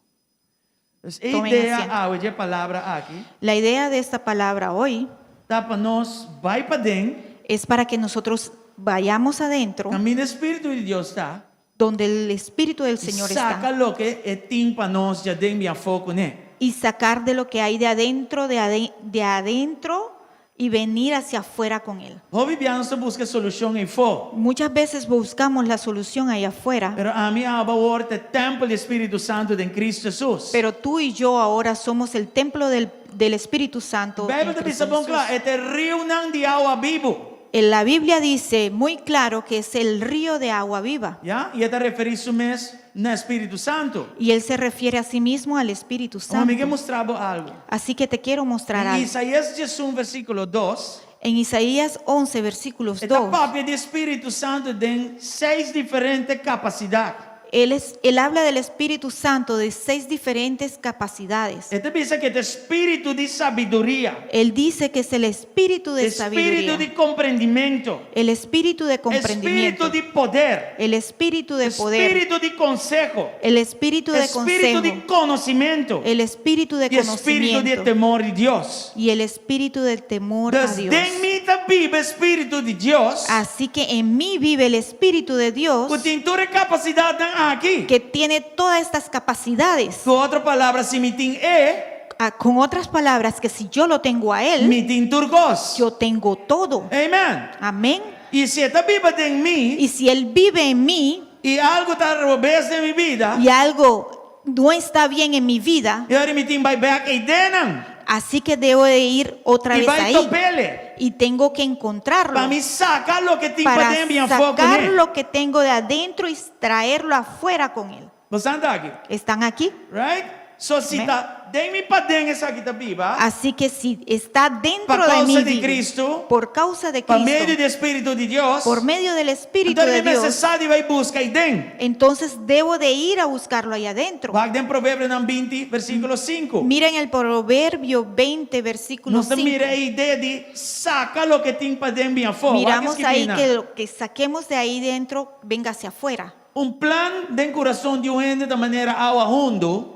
Dus e Tomen idea asiento. awe dje palabra aki La idea de esta palabra hoy ta pa nos bai paden, es para que nosotros vayamos adentro kaminda e Spiritu di Dios ta, donde el Espíritu del i Señor saka está loke e tin pa nos djaden bin afó kuné. y sacar de lo que hay de adentro, de, ade- de adentro y venir hacia afuera con Él. Hopi bia nos ta buska e solushon eifó. Muchas veces buscamos la solución ahí afuera, Pero ami i abo awor ta e tèmpel di Spiritu Santu den Kristu Hesus. pero tú y yo ahora somos el templo del, del Espíritu Santo. en Beibel ta Cristo bisa bon Jesús. kla, e ta e riunan di awa bibu. En la Biblia dice muy claro que es el río de agua viva. Ya? I e ta referí su mes na Spiritu Santu. Y él se refiere a sí mismo al Espíritu Awor mi ke Santo. mustra bo algu. Así que te quiero mostrar En algo. Isaías 11 versíkulo 2, En Isaías 11, versículos e ta 2, papia di Spiritu Santu den seis diferente kapasidat. él, es, él habla del Espíritu Santo de seis diferentes capacidades. E ta bisa ku e ta spiritu di sabiduria, Él dice que es el espíritu de spiritu sabiduría, di komprendimentu, el espíritu de spiritu comprendimiento, di poder, el espíritu de poder, spiritu di konseho, el espíritu de spiritu di consejo, konosementu el espíritu de i spiritu di conocimiento temor di Dios. y el espíritu del temor a Dus Dios. den mi ta biba spiritu di Dios, Así que en mí vive el espíritu de Dios ku tin tur e kapasidatnan aki. que tiene todas estas capacidades. Ku otro palabra, si mi tin e, Ah, Con otras palabras, que si yo lo tengo a Él, mi tin tur kos. yo tengo todo. Amen. Amén. I si e ta biba den mi, Y si Él vive en mí i algu ta robes den mi bida, y algo no está bien en mi vida, e ora mi tin bai bèk eidennan. así que debo de ir otra I vez bai ahí top'é. y tengo que encontrarlo Pa mi saka loke tin para paden bin afó sacar kuné. lo que tengo de adentro y traerlo afuera con Él. Boso ta aki? ¿Están aquí? Right? So si Amén. ta den mi paden esaki ta biba, Así que si está dentro Pa de causa mí, di vive, Cristo, por causa de pa medio Cristo, di Spiritu di Dios, por medio del Espíritu anto de mi Dios, mester sa di bai buska eiden. entonces debo de ir a buscarlo ahí adentro. Wak den Proverbionan 20, versíkulo 5. Miren el Proverbio 20, versículo Nos ta 5. mira e idea di saka loke tin paden bin afó. Wak Miramos ahí skibi que nan. lo que saquemos de ahí dentro venga hacia afuera. Un plan den kurason di un hende ta manera awa hundu,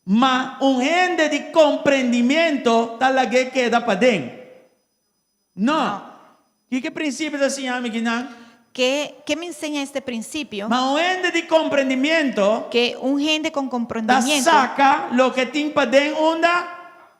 ma un hende di komprendimiento ta lag'é keda paden. No. Kiko e prinsipio ta siña mi kinan? ¿Qué, qué me enseña este principio? Ma un hende di komprendimiento Que un gente con ta comprendimiento saka loke tin paden unda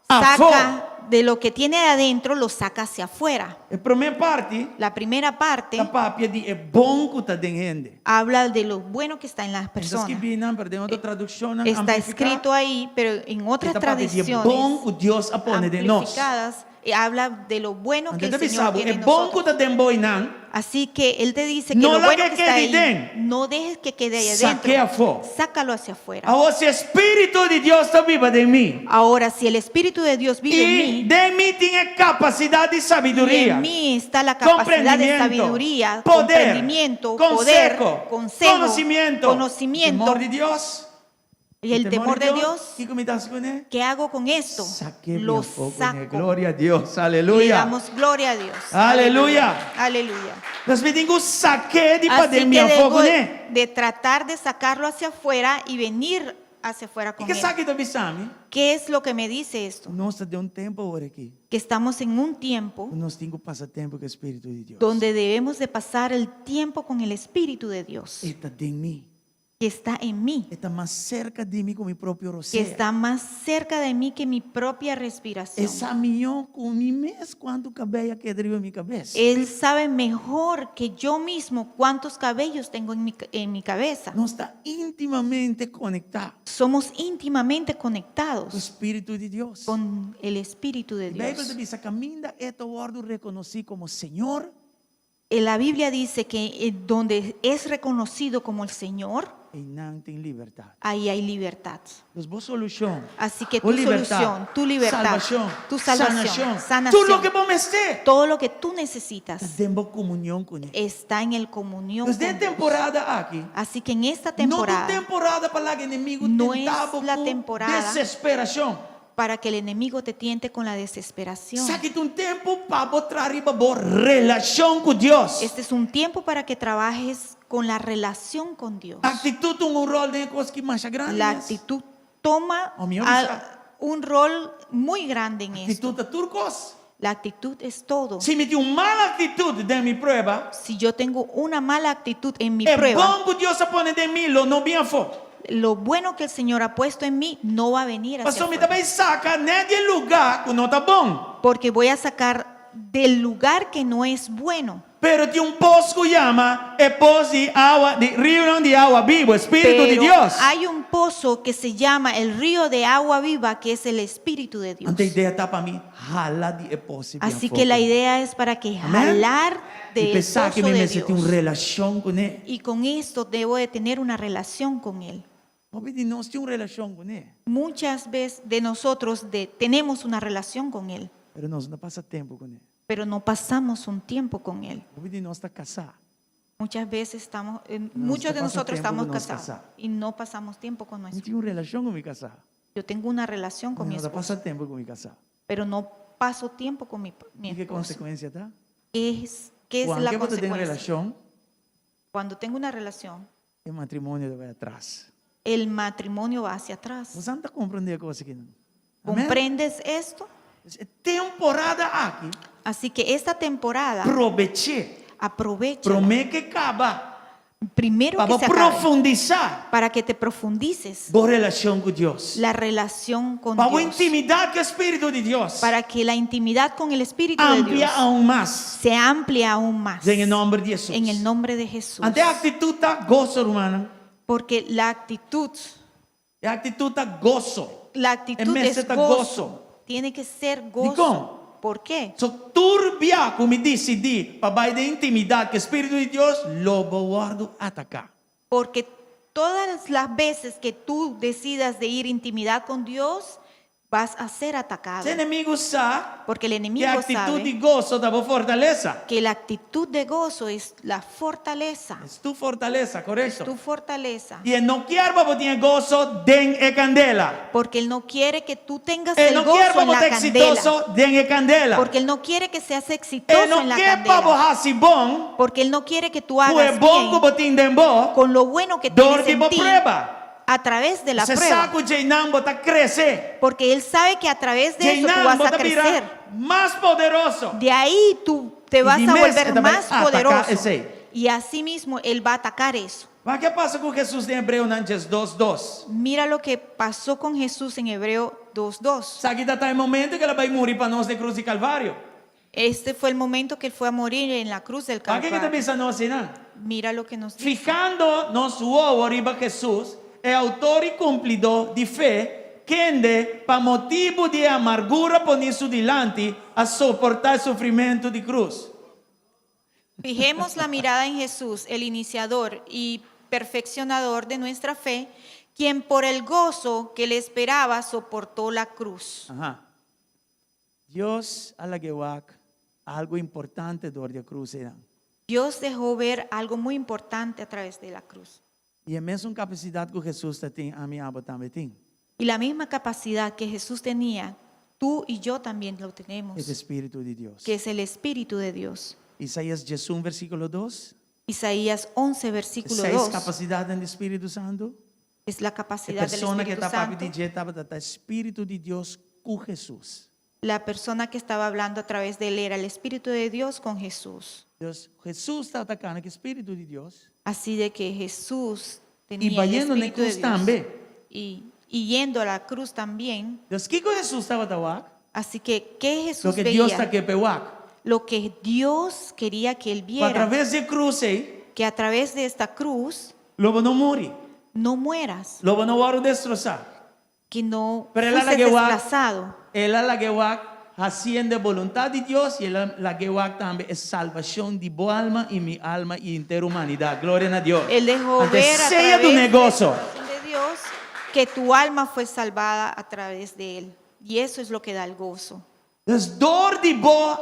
afó. saca de lo que tiene de adentro, lo saca hacia afuera. E promé parti La primera parte ta papia di e bon ku ta den hende. habla de lo bueno que está en las Está personas. skibí nan, pero den otro tradukshonnan Está amplifiká, escrito ahí, pero en otras e ta papia di e bon tradiciones ku Dios a pone den nos. amplificadas eh, habla de lo bueno que Anto el e ta Señor bisa bo, tiene e en bon ku nosotros. ta den bo einan, Así que Él te dice que No lo laga bueno que kede está ahí, den. no dejes que quede ahí Saqué adentro. afó. Sácalo hacia afuera. Awor si e Spiritu di Dios ta biba den mi, Ahora, si el Espíritu de Dios vive en i mí, den mi tin e kapasidat di y sabiduria, en mí está la capacidad de komprendimiento, sabiduría, poder, comprendimiento, poder, konseho, consejo, konosimiento, conocimiento, temor di Dios. Y el temor de Dios, Kiko mi ta hasi kuné? ¿Qué hago con esto? Sak'é Lo bin afó kuné. saco. Gloria a Dios. Le Aleluya. damos gloria a Dios. Aleluya. Aleluya. Nos mi tin ku sak'é di Así paden que bin afó debo kuné. de tratar de sacarlo hacia afuera y venir hacia afuera I con ke él. esaki ta bisa mi? ¿Qué es lo que me dice esto? Nos ta den un tempu awor aki. Que estamos en un tiempo Nos tin ku pasa tempu ku e Spiritu di Dios. donde debemos de pasar el tiempo con el Espíritu de Dios, E ta den mi. que está en mí, E ta mas serka di mi ku mi propio que rosea. está más cerca de mí que mi propia respiración. E sa mihó ku mi mes kuantu kabei a keda riba mi kabes. Él sabe mejor que yo mismo cuántos cabellos tengo en mi cabeza. Nos ta íntimamente konektá Somos íntimamente ku conectados Spiritu di Dios. con el Espíritu de Beibel Dios. ta bisa kaminda e ta wòrdu rekonosí komo Señor. En la Biblia dice que donde es reconocido como el Señor, Einan tin libertat. ahí hay libertad. Dus bo solushon. Así que Bo tu libertat, solución, tu libertad, salvashon, tu salvación, sanashon, sanación, Tur loke bo mester. todo lo que tú necesitas Den bo komunion kuné. está en el comunión Dus den con Dios. temporada aki. Así que en esta No ta temporada, temporada pa laga enemigu No tenta es la ku temporada desesperashon. para que el enemigo te tiente con la desesperación. Esaki ta un tempu pa bo traha riba bo relashon ku Dios. Este es un tiempo para que trabajes con la relación con Dios. Aktitut ta hunga un ròl den kos aki masha grandi. La actitud toma Oh, mi un rol muy grande en esto. Aktitut ta tur kos. La actitud es todo. Si mi tin un mal aktitut den mi prueba, Si yo tengo una mala actitud en mi e prueba, bon ku Dios a pone den mi, lo no bin afó. Lo bueno que el Señor ha puesto en mí no va a venir hacia Pasó mi afuera. ta bai saka nèt di lugá ku no ta bon. Porque voy a sacar del lugar que no es bueno. Pero tin un pos ku yama e pos di awa, di riu di awa bibu, Spiritu di Pero Dios. hay un pozo que se llama el río de agua viva, que es el Espíritu de Dios. Anto e idea ta pa mi hala di e pos. Así que la idea es para que Amén. jalar I del pensa ku pozo mi de mester tin un Dios. relashon kuné. Y con esto debo de tener una relación con Él. Hopi di nos tin un relashon kuné. Muchas veces de nosotros tenemos una relación con Él, Pero nos no ta pasa tempu kuné. Pero no pasamos un tiempo con Él. Hopi di nos ta kasá. Muchas veces estamos, No, muchos de pasa nosotros tiempo estamos con nos casados casá. y no pasamos tiempo con Mi nuestro. tin un relashon ku mi kasá. Yo tengo una relación con mi No ta esposo, pasa tempu ku mi kasá. Pero no paso tiempo con mi I ki esposo. konsekuensia ta? ¿Qué es Kuando la bo tin consecuencia? relashon, Cuando tengo una relación, e matrimonio ta bai atras. El matrimonio va hacia atrás. Bo ta komprondé e kos aki, no? Amèn? ¿Comprendes esto? E temporada aki, Así que esta temporada, probech'é. Aprovecha. Promé ku e kaba. Primero Pa que se acabe, profundisá para que te profundices bo relashon ku Dios. La relación con Pa Dios. intimidat ku Spiritu di Dios. Para que la intimidad con el Espíritu de Amplia Dios aún mas. Se amplíe aún más. Den nòmber di Hesus. En el nombre de Jesús. Anto aktitut ta goso, ruman. Porque la actitud, E aktitut ta goso. La actitud E es mester ta gozo. goso. Tiene que ser gozo. Kon? ¿Por qué? So tur bia ku mi disidí pa bai den intimidat ku Spiritu di Dios, lo bo wòrdu ataká. Porque todas las veces que tú decidas de ir intimidad con Dios, vas a ser atacado. E enemigu sa Porque el ku enemigo aktitut di sabe goso ta bo fortalesa. Que la actitud de gozo es la fortaleza. E ta bo fortalesa, korekto? Es tu fortaleza. I e no ke pa bo tin goso den e kandela. Porque él no quiere que tú tengas E el no ke gozo pa en bo la ta candela. eksitoso den e kandela. Porque él no quiere que seas exitoso E no en la ke pa bo candela. hasi bon, Porque él no quiere que tú ku e hagas bon ku bien bo tin den bo, con lo bueno que dor tienes di en bo ti prueba. A través de la E prueba. sa ku einan bo ta krese. Porque él sabe que a través de eso tú Einan vas a bo ta bira crecer. Mas poderoso. De ahí tú te vas Y a di mes, volver e ta bai más ataká poderoso. esei. Y así mismo él va a atacar eso. Wak kiko a pasa ku Hesus den Hebreonan 2:2. Mira lo que pasó con Jesús en Hebreo 2.2. Esaki tabata e momento ku el a bai muri pa nos na krus di Kalvario. Este fue el momento que él fue a morir en la cruz del Wak kiko ta Calvario. bisa nos einan? Mira lo que nos dice. Fihando nos wowo riba Hesus, e outor i kumplidó di fe, kende pa motibu di amargura poní su dilanti, a soportá sufrimentu di krus. Fijemos la mirada en Jesús, el iniciador y perfeccionador de nuestra fe, quien por el gozo que le esperaba soportó la cruz. Ajá. Dios a laga wak algu importante dor di e krus. Dios dejó ver algo muy importante a través de la cruz. I e mesun kapasidat ku Hesus ta tin, ami abo tambe tin. Y la misma capacidad que Jesús tenía, tú y yo también lo tenemos, E Spiritu di Dios. que es el Espíritu de Dios. Isaías 11, versíkulo 2. Isaías 11, versículo Seis 2, kapasidatnan di Spiritu Santu. es la E capacidad del persona ku Espíritu ta papia Santo. di dje tabata ta Spiritu di Dios ku Hesus. La persona que estaba hablando a través de él era el Espíritu de Dios con Jesús. Dios, Hesus tabata kana ku Spiritu di Dios. Así de que Jesús I tenía el bayendo na Espíritu de krus Dios. tambe. Y yendo a la cruz también. Dios, kiko Hesus tabata wak? Así que, ¿qué Jesús Loke Dios veía? ta ke p'e wak. Lo que Dios quería que él Pa viera, traves di e krus ei, que a través de esta cruz lo bo no muri, no mueras, lo bo no wòrdu destrosá. que no Pero el a fuiste lag'é wak, desplazado. el a lag'é wak hasiendo e boluntat di Dios i el a lag'é wak tambe e salbashon di bo alma i mi alma i henter humanidat. Gloria na Dios. Él dejó Anto ver a esei a través dun'é de goso. de Dios que tu alma fue salvada a través de él. Y eso es lo que da el gozo. Dus dor di bo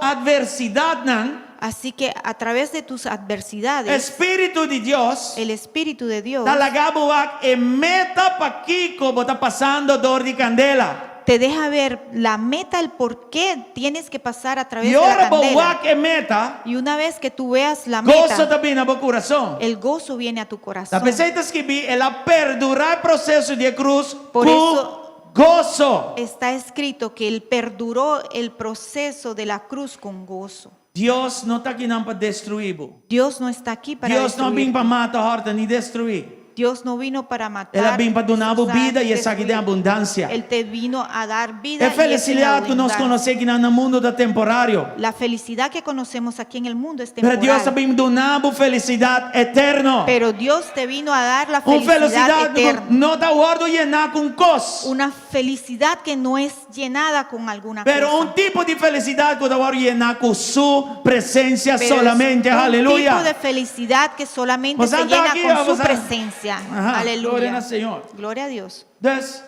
adversidatnan, Así que a través de tus adversidades, Spiritu di Dios el Espíritu de Dios ta laga bo wak e meta pakiko bo ta pasando dor di kandela. te deja ver la meta, el por qué tienes que pasar a través I de la ora bo candela. wak e meta, Y una vez que tú veas la goso meta, ta bini na bo kurason. el gozo viene a tu Ta corazón. p'esei ta skibí, El a perdurá e proseso di e krus Por ku eso goso. está escrito que él perduró el proceso de la cruz con gozo. Dios no ta akinan pa destruí bo. Dios no está aquí para Dios no a bin destruir. pa mata, hòrta ni destruí. Dios no vino para matar, El a bin pa duna bo destrozar, bida i esaki den destruir. abundansia. Él te vino a dar vida E y es en felisidat ku nos abundancia. konosé akinan na mundu ta temporario. La felicidad que conocemos aquí en el mundo es Pero Dios a temporal. bin duna bo felisidat eterno. Pero Dios te vino a dar la Un felicidad felisidat ku eterna. no ta wòrdu yená ku un kos. Una felicidad que no es llenada con alguna Pero cosa. un tipo di felisidat ku ta wòrdu yená ku su presensia Pero es solamente. un Aleluya. tipo de felicidad que solamente Vos se anda llena aquí, con su vos anda. presencia. Ajá, Aleluya. Gloria al Señor. Gloria a Dios. Dus,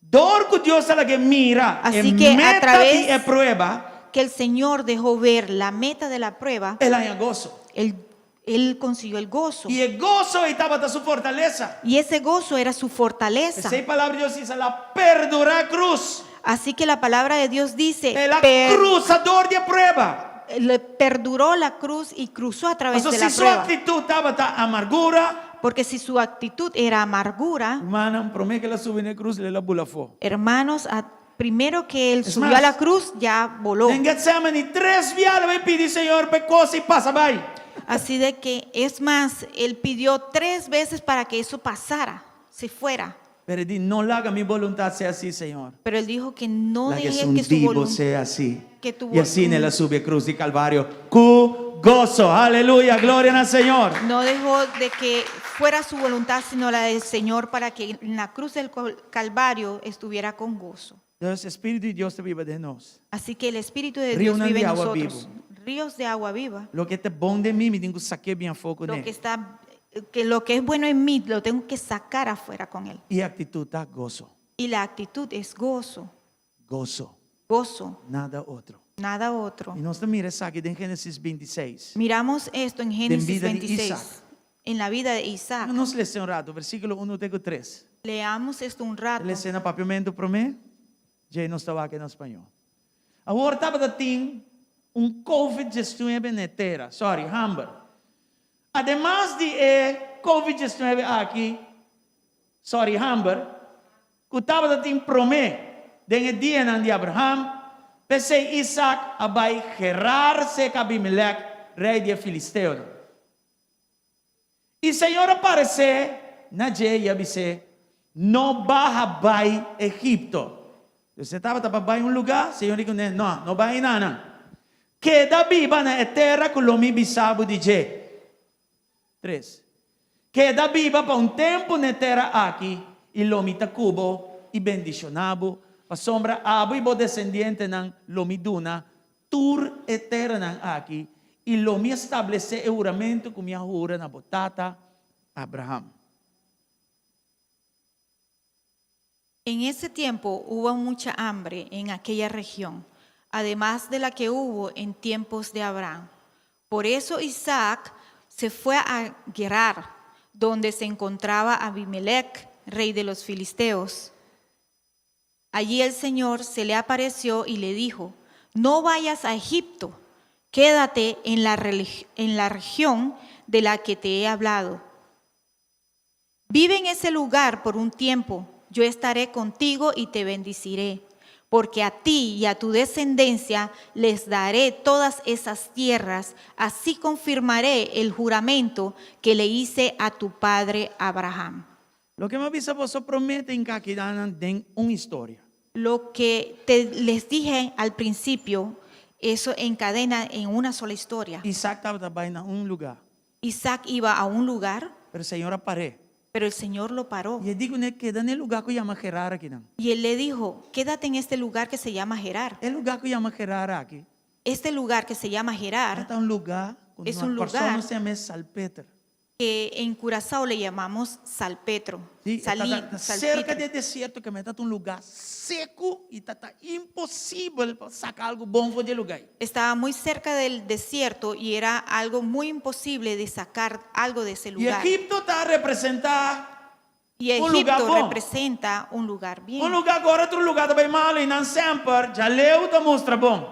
dor ku Dios a lag'é mira e Así que a meta través di e prueba, que el Señor dejó ver la meta de la prueba, el a haña goso. él consiguió el gozo. I e goso ei tabata su fortalesa. Y ese gozo era su fortaleza. P'esei palabra di Dios ta bisa, el a perdurá krus. Así que la palabra de Dios dice, El a per- krusa dor di e prueba. le perduró la cruz y cruzó a través Paso de la si su prueba. aktitut tabata amargura, Porque si su actitud era amargura, Rumannan, promé ku el a subi na e krus, el a bula afó. hermanos, primero que él Es subió más, a la cruz, ya voló. Den Getsemani tres bia el a bai pidi Señor pa e kos ei pasa bai. Así de que, es más, él pidió tres veces para que eso pasara, se fuera. Pero e di, no laga mi boluntat sea así, Señor. Pero él dijo que no Laga deje esun que su di bo voluntad, sea así. que tu I asina el a voluntad subi e krus di Kalvario ku goso. Aleluya, gloria na Señor. no dejó de que fuera su voluntad, sino la del Señor, para que en la cruz del Calvario estuviera con gozo. Entonces, Spiritu di Dios ta biba den nos. Así que el Espíritu de Río Dios vive di en agua nosotros. vivo. Ríos de agua viva. Loke ta bon den mi, mi tin ku sak'é bin afó Lo kuné. que está, que lo que es bueno en mí, lo tengo que sacar afuera con él. I aktitut ta goso. Y la actitud es gozo, Goso. gozo, Nada otro. nada otro. I nos ta mira esaki den Génesis 26. Miramos esto en Génesis vida de 26, Isaac. en la vida de Isaac. Nos lesa un ratu, versíkulo 1 te ku 3. Leamos esto un rato. Lesa na papiamentu promé, djei nos ta wak na spañó. Awor tabata tin un Covid 19 na e tera, sorry, hamber. Ademas di e Covid 19 aki, sorry, hamber, ku tabata tin promé den e dianan di Abraham, p'esei Isaac a bai Gerar serka Abimelek, rei di e filisteonan. I Señor a paresé na dje i a bis'é, No baha bai Egipto. Dus e tabata pa bai un lugá, Señor di kuné, No, no bai enanan. Keda biba na e tera ku lo mi bisa bo di dje. Tres. Keda biba pa un tempu na e tera aki, i lo mi ta ku bo i bendishoná bo, pasobra abo i bo desendientenan lo mi duna tur e teranan aki, i lo mi establesé e huramentu ku mi a hura na bo tata Abraham. En ese tiempo hubo mucha hambre en aquella región, además de la que hubo en tiempos de Abraham. Por eso Isaac se fue a Gerar, donde se encontraba Abimelec, rey de los filisteos. Allí el Señor se le apareció y le dijo, no vayas a Egipto, quédate en la, en la región de la que te he hablado. Vive en ese lugar por un tiempo, yo estaré contigo y te bendeciré, porque a ti y a tu descendencia les daré todas esas tierras, así confirmaré el juramento que le hice a tu padre Abraham. Loke mi a bisa boso promé ta hinká akinan den un historia. Lo que te, les dije al principio, eso encadena en una sola historia. Isaac tabata bai na un lugá. Isaac iba a un lugar, Pero Señor a par'é. pero el Señor lo paró. I e di kuné, Keda na e lugá ku yama Gerar akinan. Y él le dijo, quédate en este lugar que se llama Gerar. E lugá ku yama Gerar aki. Este lugar que se llama Gerar, Ta un lugá ku Es na un Kòrsou lugar nos ta yam'é Salpeter. que en Curazao le llamamos Salpetro. Sí, ta, Salí, ta, ta serka salpitro. di e desierto ke men ta un lugá seku i ta ta imposibel pa saka algu bon for di e lugá ei. Estaba muy cerca del desierto y era algo muy imposible de sacar algo de ese I lugar. Egipto ta representá Y un lugá Egipto bon. representa un lugar bien. Un lugá ku ora otro lugá ta bai malu i nan semper djaleu ta mustra bon.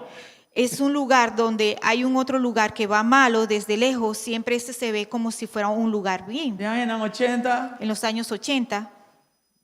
Es un lugar donde hay un otro lugar que va malo desde lejos, siempre ese se ve como si fuera un lugar bien. Den añanan ochenta, En los años 80,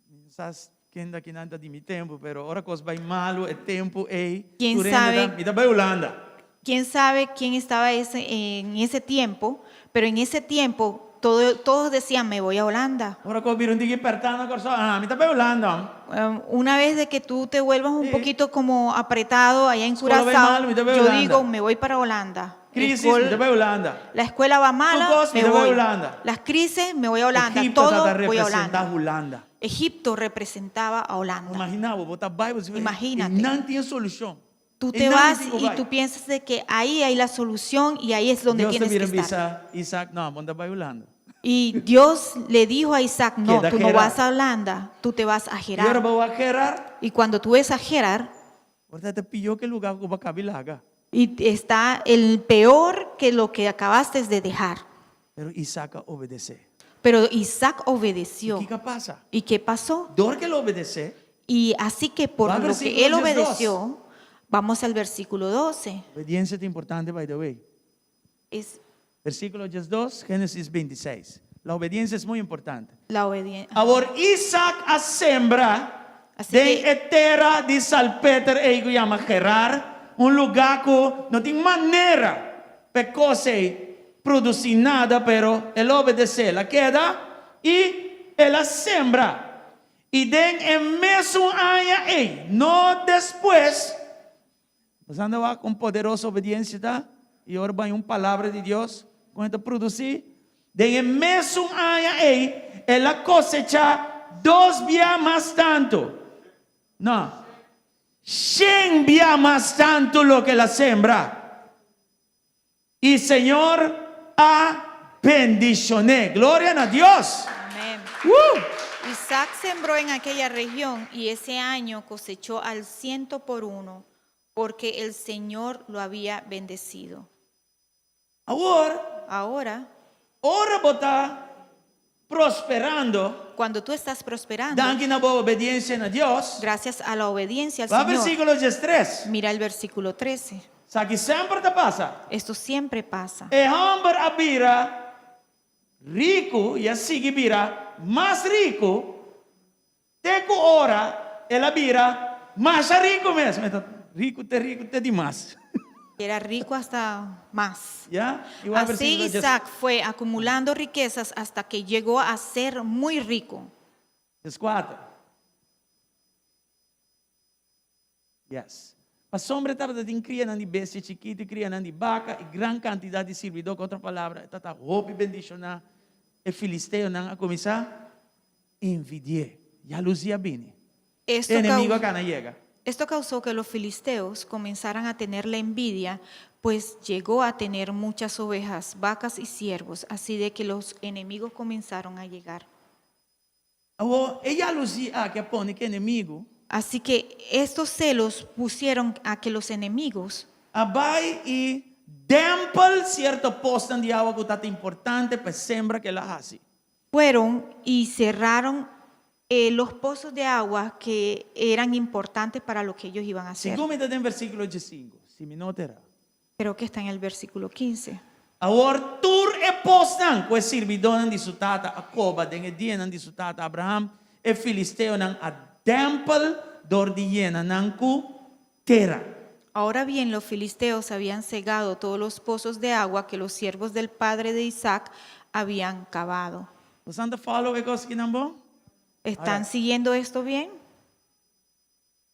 mi no sa ken ta kinan ta di mi tempu, pero ora kos bai malu e tempu ei, Ken tur hende sabe? ta, mi ta bai Hulanda. Quién sabe quién estaba ese, en ese tiempo, pero en ese tiempo todo, todos decían, me voy a Holanda. Ora ku bira un tiki pèrtá na Kòrsou, ah, mi ta bai Hulanda. Una vez de que tú te vuelvas un Sí. poquito como apretado allá en Escuela va Curazao, mal, mi ta bai yo Hulanda. digo, me voy para Holanda. Crisis, Escol- mi ta bai Hulanda. La escuela va mala, Tur kos, mi me ta bai voy. Hulanda. Las crisis, me voy a Holanda. Egipto Todo ta voy a representá Holanda. Hulanda. Egipto representaba a Holanda. Imaginá bo, bo ta bai, bo Imagínate. I nan tin e solushon. Tú I te nan vas tin ku y bai. tú piensas de que ahí hay la solución y ahí es donde Dios ta tienes que bira estar. bisa Isaac, no, bo no ta bai Hulanda. Y Dios le dijo a Isaac, no, Queda tú no Gerar. vas a Holanda, tú te vas a I ora Gerar. bo wak Gerar, Y cuando tú ves a Gerar, por ta pió ku e lugá ku bo a kaba di laga. y está el peor que lo que acabaste de dejar. Pero Isaac a obedesé. Pero Isaac I obedeció. kiko a pasa? ¿Y qué pasó? Dor ku el a obedesé, Y así que por Va al lo versículo que él 12. obedeció, vamos al versículo 12. Obediensia ta importante, by the way. Es Versíkulo 12, Génesis 26. La obediencia es muy importante. la obediencia. Awor Isaac a sembra Así den que- e tera di salpeter ei ku yama Gerar, un lugá ku no tin manera pa e kos ei produsí nada, pero el a obedesé, el a keda i el a sembra. I den e mesun aña ei, no despues, Nos anda wak kon poderoso obediencia ta i ora baña un palabra di Dios kon e ta produci. Den e mesun aña ei el a cosecha dos bia mas tanto, no, shen bia mas tanto loke el a sembra. I Señor a bendicion'é. Gloria na Dios! Amén. Woo! Isaac sembró en aquella región y ese año cosechó al ciento por uno, porque el Señor lo había bendecido. Awor, Ahora, ora bo ta prosperando, cuando tú estás prosperando, danki na bo obediencia na Dios, gracias a la obediencia al va Señor, versículo 13. mira el versículo 13. Esaki semper ta pasa. Esto siempre pasa. E hòmber a bira riku i a sigui bira mas riku te ku ora el a bira masha riku mes. E ta riku te riku te dimas. Era rico hasta más. Ya? Igual Así versículo dies- Isaac fue acumulando riquezas hasta que llegó a ser muy rico. 14. Yes. Pasobra e tabata tin krianan di bestia chikitu i krianan di baka i gran kantidat di sirbidó. Ku otro palabra, e tabata hopi bendishoná. E filisteonan a kuminsá envidi'é. Yaluzí a bini. E Esto enemigu a cau- kana yega. Esto causó que los filisteos comenzaran a tenerle envidia, pues llegó a tener muchas ovejas, vacas y siervos, así de que los enemigos comenzaron a llegar. Awor, e yaluzí aki a pone ku e enemigu Así que estos celos pusieron a que los enemigos a bai i dèmpel sierto posnan di awa ku ta importante pa e sembra ku el a hasi. Fueron y cerraron eh, los pozos de agua que eran importantes para lo que ellos iban a hacer. Segun mi ta den versíkulo diesinku, si mi no ta erá. Creo que está en el versículo 15. Awor tur e posnan ku e sirbidónan di su tata a koba den e dianan di su tata Abraham, e filisteonan a dèmpel dor di yena nan ku tera. Ahora bien, los filisteos habían cegado todos los pozos de agua que los siervos del padre de Isaac habían cavado. Bosan ta follow e kos kinan bon? ¿Están Ahora- siguiendo esto bien?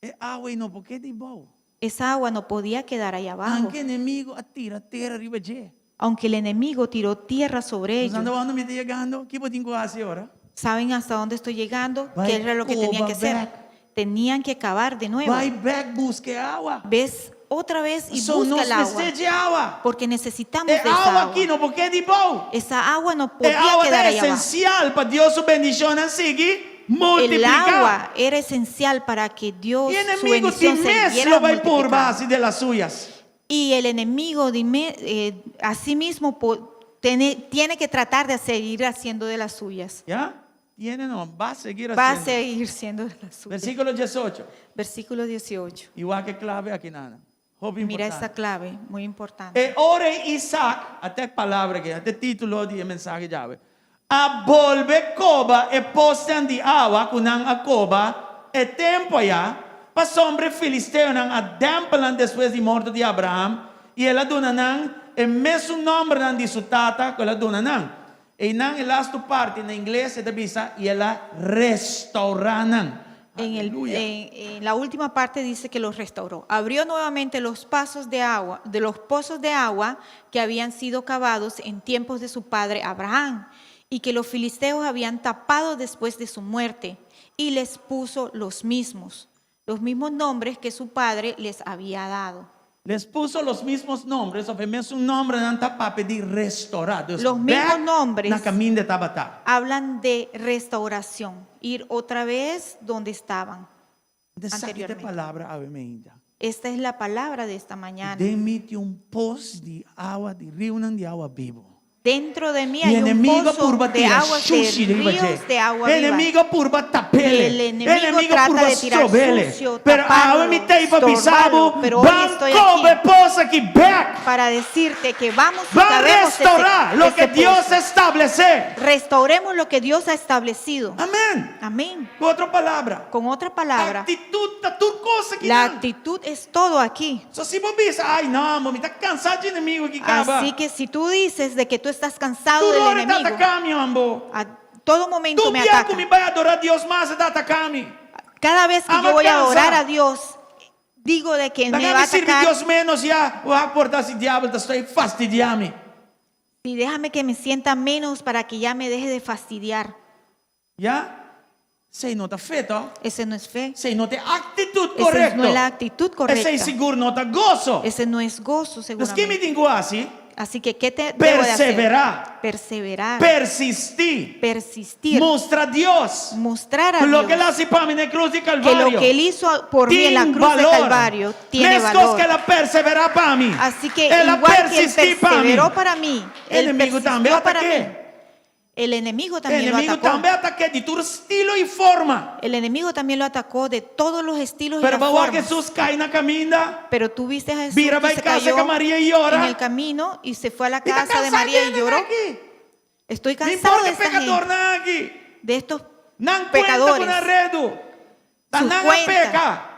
E awa ei no por keda ei bou. Esa agua no podía quedar ahí abajo, Anke enemigo a tira tera riba dje. aunque el enemigo tiró tierra sobre Bosan ta ellos. wak unda mi ta yegando? Ki bo tin ku hasi ora? ¿Saben hasta dónde estoy llegando? Bai ¿Qué era lo que tenían koba que hacer? bek. Tenían que cavar de nuevo. Bai bek buska e awa. Ves otra vez y So busca nos el agua. mester di awa. Porque necesitamos E de esa awa agua. aki no por keda ei bou. Esa agua no E podía awa ta quedar ahí abajo. esensial pa Dios su bendishonnan sigui El multipliká. agua era esencial para que Dios, E su enemigo di bendición mes siguiera lo bai purba multiplicando. hasi de las suyas. Y el enemigo dime, eh, asimismo po- tiene, tiene que tratar de seguir haciendo de las suyas. Ya? Tiene no, ba seguir Va a haciendo. seguir siendo de las suyas. Versículo 18. Versículo 18. I wak e klave aki nan. Hopi Mira esta importante. clave, muy importante. E ora Isaac, ata e palabra aki, ata e título di e mensahe djawe, a bolbe koba e posnan di awa ku nan a koba e tempu ayá, pasobra e filisteonan a dèmpel nan despues di morto di Abraham, i el a duna nan e mesun nòmbernan di su tata ku el a duna nan. Einan e lastu parti na ingles e ta bisa, i el a restourá nan. En, el, Aleluya. en, en la última parte dice que los restauró. Abrió nuevamente los pasos de agua, de los pozos de agua que habían sido cavados en tiempos de su padre Abraham y que los filisteos habían tapado después de su muerte y les puso los mismos, los mismos nombres que su padre les había dado. Les puso los mismos nombres, of e mesun nombernan ta papia di restorá. Dus Los mismos bek nombres. na kaminda tabata. Hablan de restauración, ir otra vez donde estaban. Esaki ta e Anteriormente. palabra awe meinta. Esta es la palabra de esta mañana. Den mi tin un pos di awa, di riunan di awa bibu. Dentro de mí E hay un enemigo pozo purba de tira aguas, shushi de riba dje. ríos de agua E viva. enemigo purba tapele. El E enemigo enemigo trata purba de tirar strobele. sucio, Pero taparlo, awe mi t'ei pa bisa bo, estorbarlo, pero hoy ban estoy koba aquí e pos aki bek. para decirte que vamos y Ban cavemos ese, restorá loke ese Dios pozo. a establesé. Restauremos lo que Dios ha establecido. Amén. Amén. Ku otro palabra, Con otra palabra, aktitut ta tur kos aki la nan. actitud es todo aquí. So si bo bisa, ai no, mi ta kansá di enemigu aki kaba. Así que si tú dices de que tú estás cansado Tur del ora e ta enemigo, ataká mi, ambo. a todo momento Tur me bia ataca. ku mi bai adorá Dios mas e ta ataká mi. Cada vez que Ama yo voy a cansa. orar a Dios, digo de que me Laga va mi a sirbi atacar. Dios ménos ya, wak por ta si diabel ta stoi fastidiá mi. Y déjame que me sienta menos para que ya me deje de fastidiar. Ya? Esei no ta fe, to? Ese no es fe. Esei no ta e aktitut Esa korekto. no es la actitud correcta. Esei sigur no ta goso. Ese no es gozo, Pues ki mi seguramente. tin ku hasi? Así que, ¿qué te debo de hacer? Perseverá. Perseverar. Persistí. Persistir. Mustra Dios. Mostrar a Loke Dios el a hasi pa mi na e krus di que Kalvario. lo que Él hizo por mí en la Tin cruz de balor. Calvario tiene Meskos valor. ku el a perseverá pa mi. Así que El a igual que Él persistí pa mi. perseveró para mí, Él Enemigo tambe persistió para atak'é. mí. El enemigo también lo Enemigo atacó. tambe a atak'é di tur estilo i forma. El enemigo también lo atacó de todos los estilos y Pero las bo a wak formas. Hesus kai na kaminda. Pero tú viste a Jesús Bira que bai se kas cayó di Maria i yora. en el camino y se fue a la Mi ta casa de kansá María di y hende lloró. aki. Estoy Mi cansado importa de esta pekador gente, nan aki. de estos Nan kuenta ku pecadores. nan redu. Ta Su nan a kuenta. peka.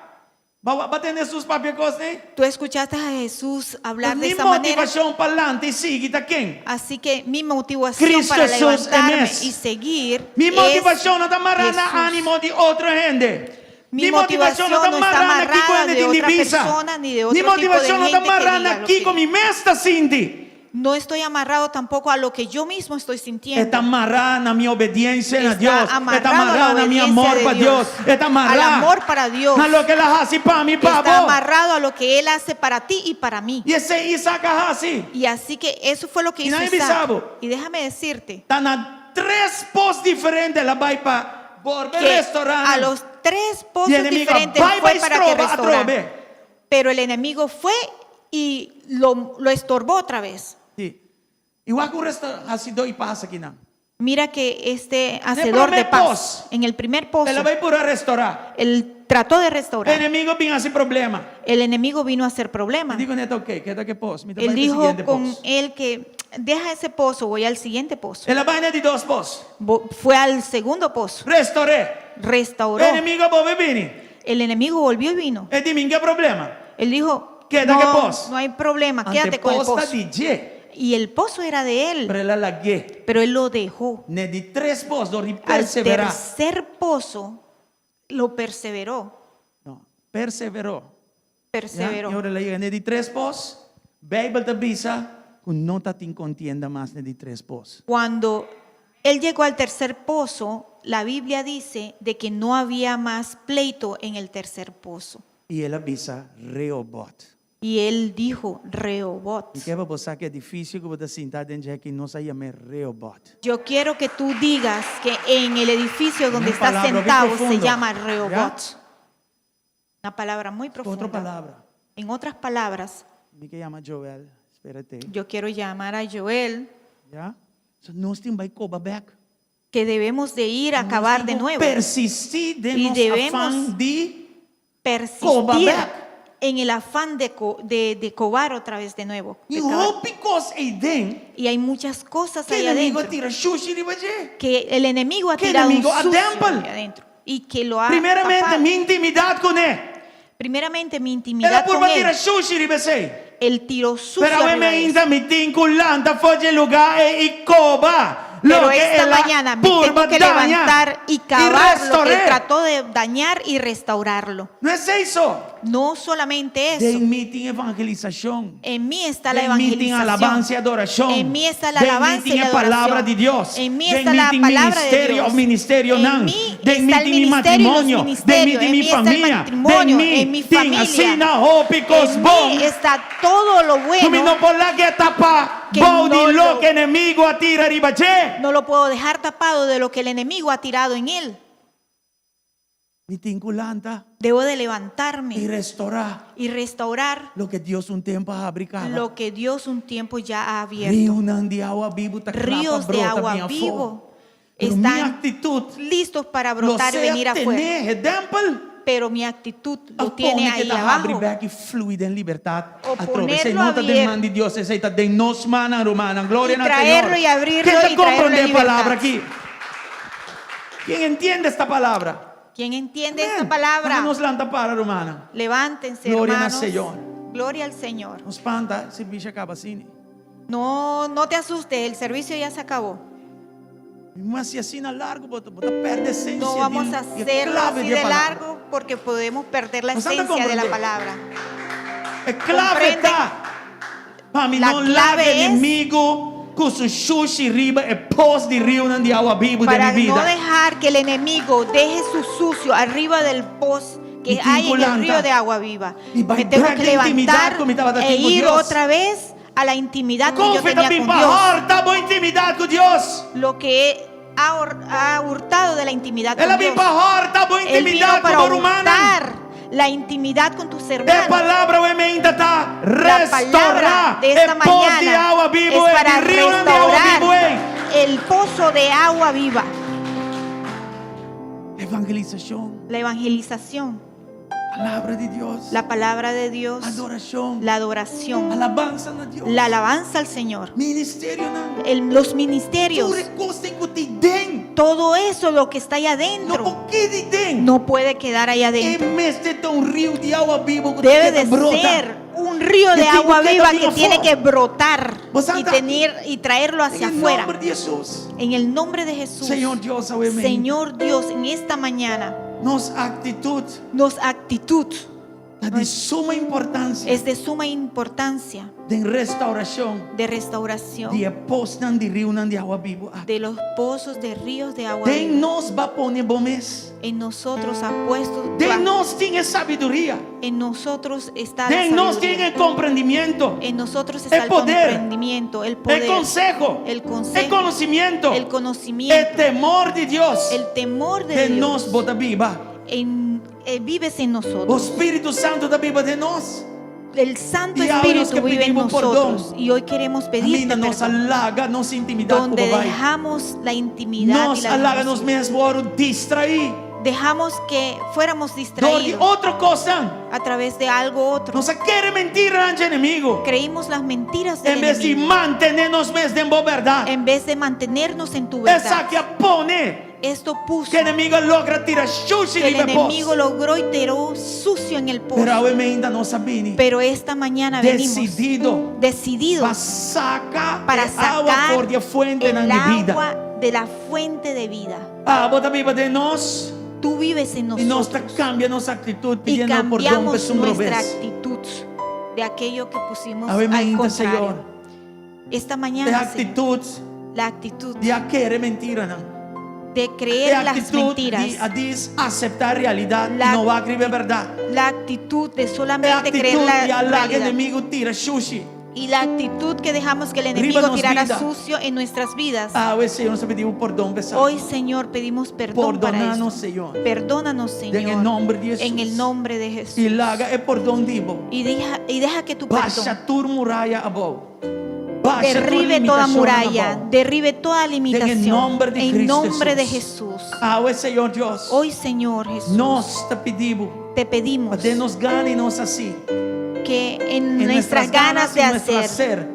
Bo a tende Hesus papia kos nei? Tú escuchaste a Jesús hablar de Mi esa manera. motivashon pa lanta i sigui ta ken? Así que mi motivación Cristo para Jesús levantarme e mes. y seguir Mi es motivashon no ta mará na Jesús. ánimo di otro hende. Mi Mi motivashon no ta motivashon no está mará na kiko amarrada hende de tin di otra bisa. persona ni de Mi otro tipo de motivashon no ta gente que mará diga na lo kiko que- mi mes ta sinti. No estoy amarrado tampoco a lo que yo mismo estoy E sintiendo. ta mará na mi obediensia na Está Dios. E ta amarrado a la mará na mi obediencia amor de pa Dios. Dios. E ta mará Al amor para Dios. na loke el a hasi pa mi, pa Está bo. amarrado a lo que Él hace para ti y para mí. I esei Isaac a hasi. Y así que eso fue lo que Y hizo nadie Isaac. bisa bo. Y déjame decirte Ta na tres pos diferente el a bai pa bolbe que restorá. a los tres Y pozos enemigo diferentes bai fue bai para que stroba restaurara. atrobe. Pero el enemigo fue y lo, lo estorbó otra vez. Sí. I wak un resta hasidó i pasa akinan. Mira que este hacedor primer de paz, pozo. en el primer pozo, El a bai purba restourá. él trató de restaurar. Enemigu a bin hasi problema. El enemigo vino a hacer problema. E di kuné, ok, keda ku e pos. Mi Él bai dijo siguiente con pos. él que deja ese pozo, voy al siguiente pozo. El a bai na di dos pos. Fue al segundo pozo, Restour'é. restauró. Enemigu a bolbe bini. El enemigo volvió y vino. E di, mi n' ke problema. Él dijo, Keda ku no, pos. no hay problema, Anto quédate con el pos ta pozo. di dje. Y el pozo era de él, Pero el a lag'é. pero él lo dejó. Na di tres pos, dor di Al perseverá. tercer pozo lo perseveró. No, perseveró. Perseveró. Ya, i ora el a yega na di tres pos, Beibel ta bisa ku no tatin kontienda mas na di tres pos. Cuando él llegó al tercer pozo, la Biblia dice de que no había más pleito en el tercer pozo. I el a bisa Reobot. Y él dijo, Rehobot. Mi ke pa bo sa ku e edifisio ku bo ta sinta den dje aki nos a yam'é Rehobot. Yo quiero que tú digas que en el edificio donde Un estás palabra bien sentado se profundo. llama Rehobot. ¿Ya? Una palabra muy Otro profunda. palabra. En otras palabras, Mi ke yama Joel. Spérate. yo quiero llamar a Joel Ya? So nos tin bai koba bek. que debemos de ir a Nos cavar tin de ku nuevo. Persistí den Y nos debemos afan di Persistir koba bek. en el afán de, de covar otra vez de nuevo. I de cavar. hopi kos eiden Y hay muchas cosas ku ahí enemigu a adentro tira shushi riba dje. que el enemigo ha Que tirado un enemigu a sucio dèmpel. ahí adentro y que lo ha Primeramente, tapado. mi intimidat kuné. Primeramente, mi El a intimidad con purba él. tira shushi riba esei. Él tiró sucio Pero awe arriba de me eso. inta mi tin ku lanta for di e lugá ei i koba Pero loke esta el a mañana me tengo purba que daña levantar y i cavar lo que él restor'é. trató de dañar y restaurarlo. No esei so. No solamente eso. Den mi tin evangelisashon. En mí está la Den mi tin evangelización. alabansa i adorashon. En mí está la Den mi alabanza tin y la e palabra adoración. di Dios. En mí Den está mi la tin palabra de ministerio Dios. òf ministerionan. En mí Den mi está el tin mi ministerio y los matrimonio. Den mi ministerios. tin En mi mí está el famia. Den matrimonio. mi En mi tin familia. asina hopi kos En bon. mí está todo lo Ku mi bueno. no por lag'é tapá Que bou di no lo- loke enemigu a tira riba dje. No lo puedo dejar tapado de lo que el enemigo ha tirado en él. Mi tin ku lanta Debo de i levantarme restorá y restaurar loke Dios un tempu a habri kaba. lo que Dios un tiempo ya ha abierto. Riunan di awa bibu ta kla pa Ríos de brota agua bin afó. vivo Pero mi están aktitut listos para lo brotar y sea venir afuera. ten'é e dèmpel. Pero mi actitud lo Of tiene pone ahí ku ta habri abajo. bèk i flui den libertat O atrobe. Esei ponerlo no ta den abierto. man di Dios, esei ta den nos mannan, rumannan. Gloria Y na Señor. traerlo y abrirlo Ken ta y traerlo en komprondé e libertad? palabra aki? Ken entiende esta palabra? ¿Quién entiende Amén. esta palabra? Laga nos lanta para, rumannan. Levántense, Gloria na hermanos. Señor. Gloria al Señor. No spanta, servisio a kaba asina. No, no te asustes, el servicio ya se acabó. Mi hasi asina largu, bo ta pèrdè esensia No vamos a di e hacerlo klave así di e de palabra. largo porque podemos perder la Nos anda esencia de la comprende. palabra. E klave Comprende? ta pa mi La no laga clave es enemigu ku su shushi riba e pos di riunan di awa bibu den Para mi no bida. dejar que el enemigo deje su sucio arriba del pozo que Mi tin hay ku en el lanta río de agua viva. i bai Me tengo bèk que den intimidat levantar ku mi tabata e tin ku ir Dios. otra vez a la intimidad que yo Kon fe ta tenía bin con pa Dios. hòrta bo intimidat ku Dios? Lo que ha hurtado de la intimidad El a con bin Dios. pa hòrta bo Él vino intimidat ku para bo rumannan. hurtar la intimidad con tus E hermanos. palabra awe meinta ta La restorá palabra de e esta pos di mañana awa bibu es ei, para di riunan di awa restaurar bibu ei. el pozo de agua viva. Evangelisashon, La evangelización, palabra di Dios, la palabra de Dios, adorashon, la adoración, alabansa na Dios, la alabanza al Señor, ministerionan, los ministerios, tur e kosnan ku tin den, todo eso lo que está ahí no adentro por keda den. no puede quedar ahí E adentro. mester ta un riu di awa bibu ku Debe ta de brota. ser un río de E tin agua ku keda viva bin que afó. tiene que brotar Vos y anda. tener y traerlo hacia En e afuera. nòmber di Hesus. En el nombre de Jesús. Señor Dios, awe meinta. Señor Dios, en esta mañana, Nos aktitut nos actitud ta di suma importansia es de suma importancia den restaurashon de restauración di e posnan di riunan di awa bibu aki. de los pozos de ríos de agua Den viva. nos b'a pone bo mes. En nosotros ha puesto, Den nos tin e sabiduria. en nosotros está la Den nos tin sabiduría. e komprendimiento. En nosotros está El el poder. comprendimiento, el E poder, konseho. el consejo, E konosimiento. el conocimiento, E temor di Dios. el temor de Den Dios. nos bo ta biba. En, eh, vives en O nosotros. Spiritu Santu ta biba den nos. El Santo Y ahora nos Espíritu que vive en pedimos perdón. nosotros. Y hoy queremos pedirte Kaminda nos perdón. a laga nos intimidat ku Donde bo bai. dejamos la intimidad y Nos la a laga dejamos nos ir. mes wòrdu distraí. Dejamos que fuéramos Dor di distraídos otro kosnan. a través de algo otro. Nos a kere mentiranan dje enemigu. Creímos las mentiras del En bes di enemigo mantené nos mes den bo bèrdat. en vez de mantenernos en tu verdad. Esaki a pone Esto puso ku enemigu a logra tira shushi que el riba e pos. enemigo logró y tiró sucio en el Pero pozo. awe meinta nos a bini Pero esta mañana venimos desidido decididos pa saka para e awa sacar for di e el fuentenan di bida. agua de la fuente de vida. Abo ta biba den nos Tú vives en i nos ta nosotros kambia nos aktitut y pidiendo pordon pa cambiamos esun nuestra robes. actitud de aquello que pusimos Awe al meinta, contrario. Señor, Esta e mañana, Señor, aktitut la actitud di a kere mentiranan. de E creer las aktitut mentiras, di a dis aseptá realidat i La no wak riba e bèrdat. la actitud de E solamente creer aktitut la di a laga realidad enemigu tira shushi. y la actitud que dejamos que el Riba enemigo nos tirara vida. sucio en nuestras vidas. Awe, Señor, nos ta pidi bo pordon pa esaki. Hoy, Señor, pedimos perdón para Pordona nos, esto. Señor. Perdónanos, Den e Señor, nòmber di en el Hesus. nombre de Jesús. I laga e pordon di bo. Y deja, y deja que tu perdón Basha tur muraya abou. Basha tur derribe toda limitashonnan muralla, abou. derribe toda Den e limitación. nòmber di En Cristo nombre de Hesus. Jesús. Awe, Señor Dios. Hoy, Señor Jesús, Nos ta pidi bo. te pedimos Pa den nos gana i nos hasi. que en En nuestras ganas de i nuestro hacer, hacer,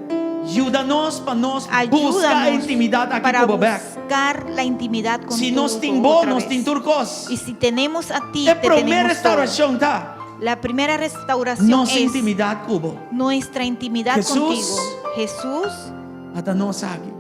yuda nos pa nos buska ayúdanos intimidat aki para ku bo bèk. buscar la intimidad Si nos contigo tin bo, otra nos vez. tin tur kos. Y si tenemos a ti, E te promé tenemos todo. restaurashon ta La primera restauración nos es intimidat ku bo. nuestra intimidad Jesús. contigo. Jesús, Ata nos aki.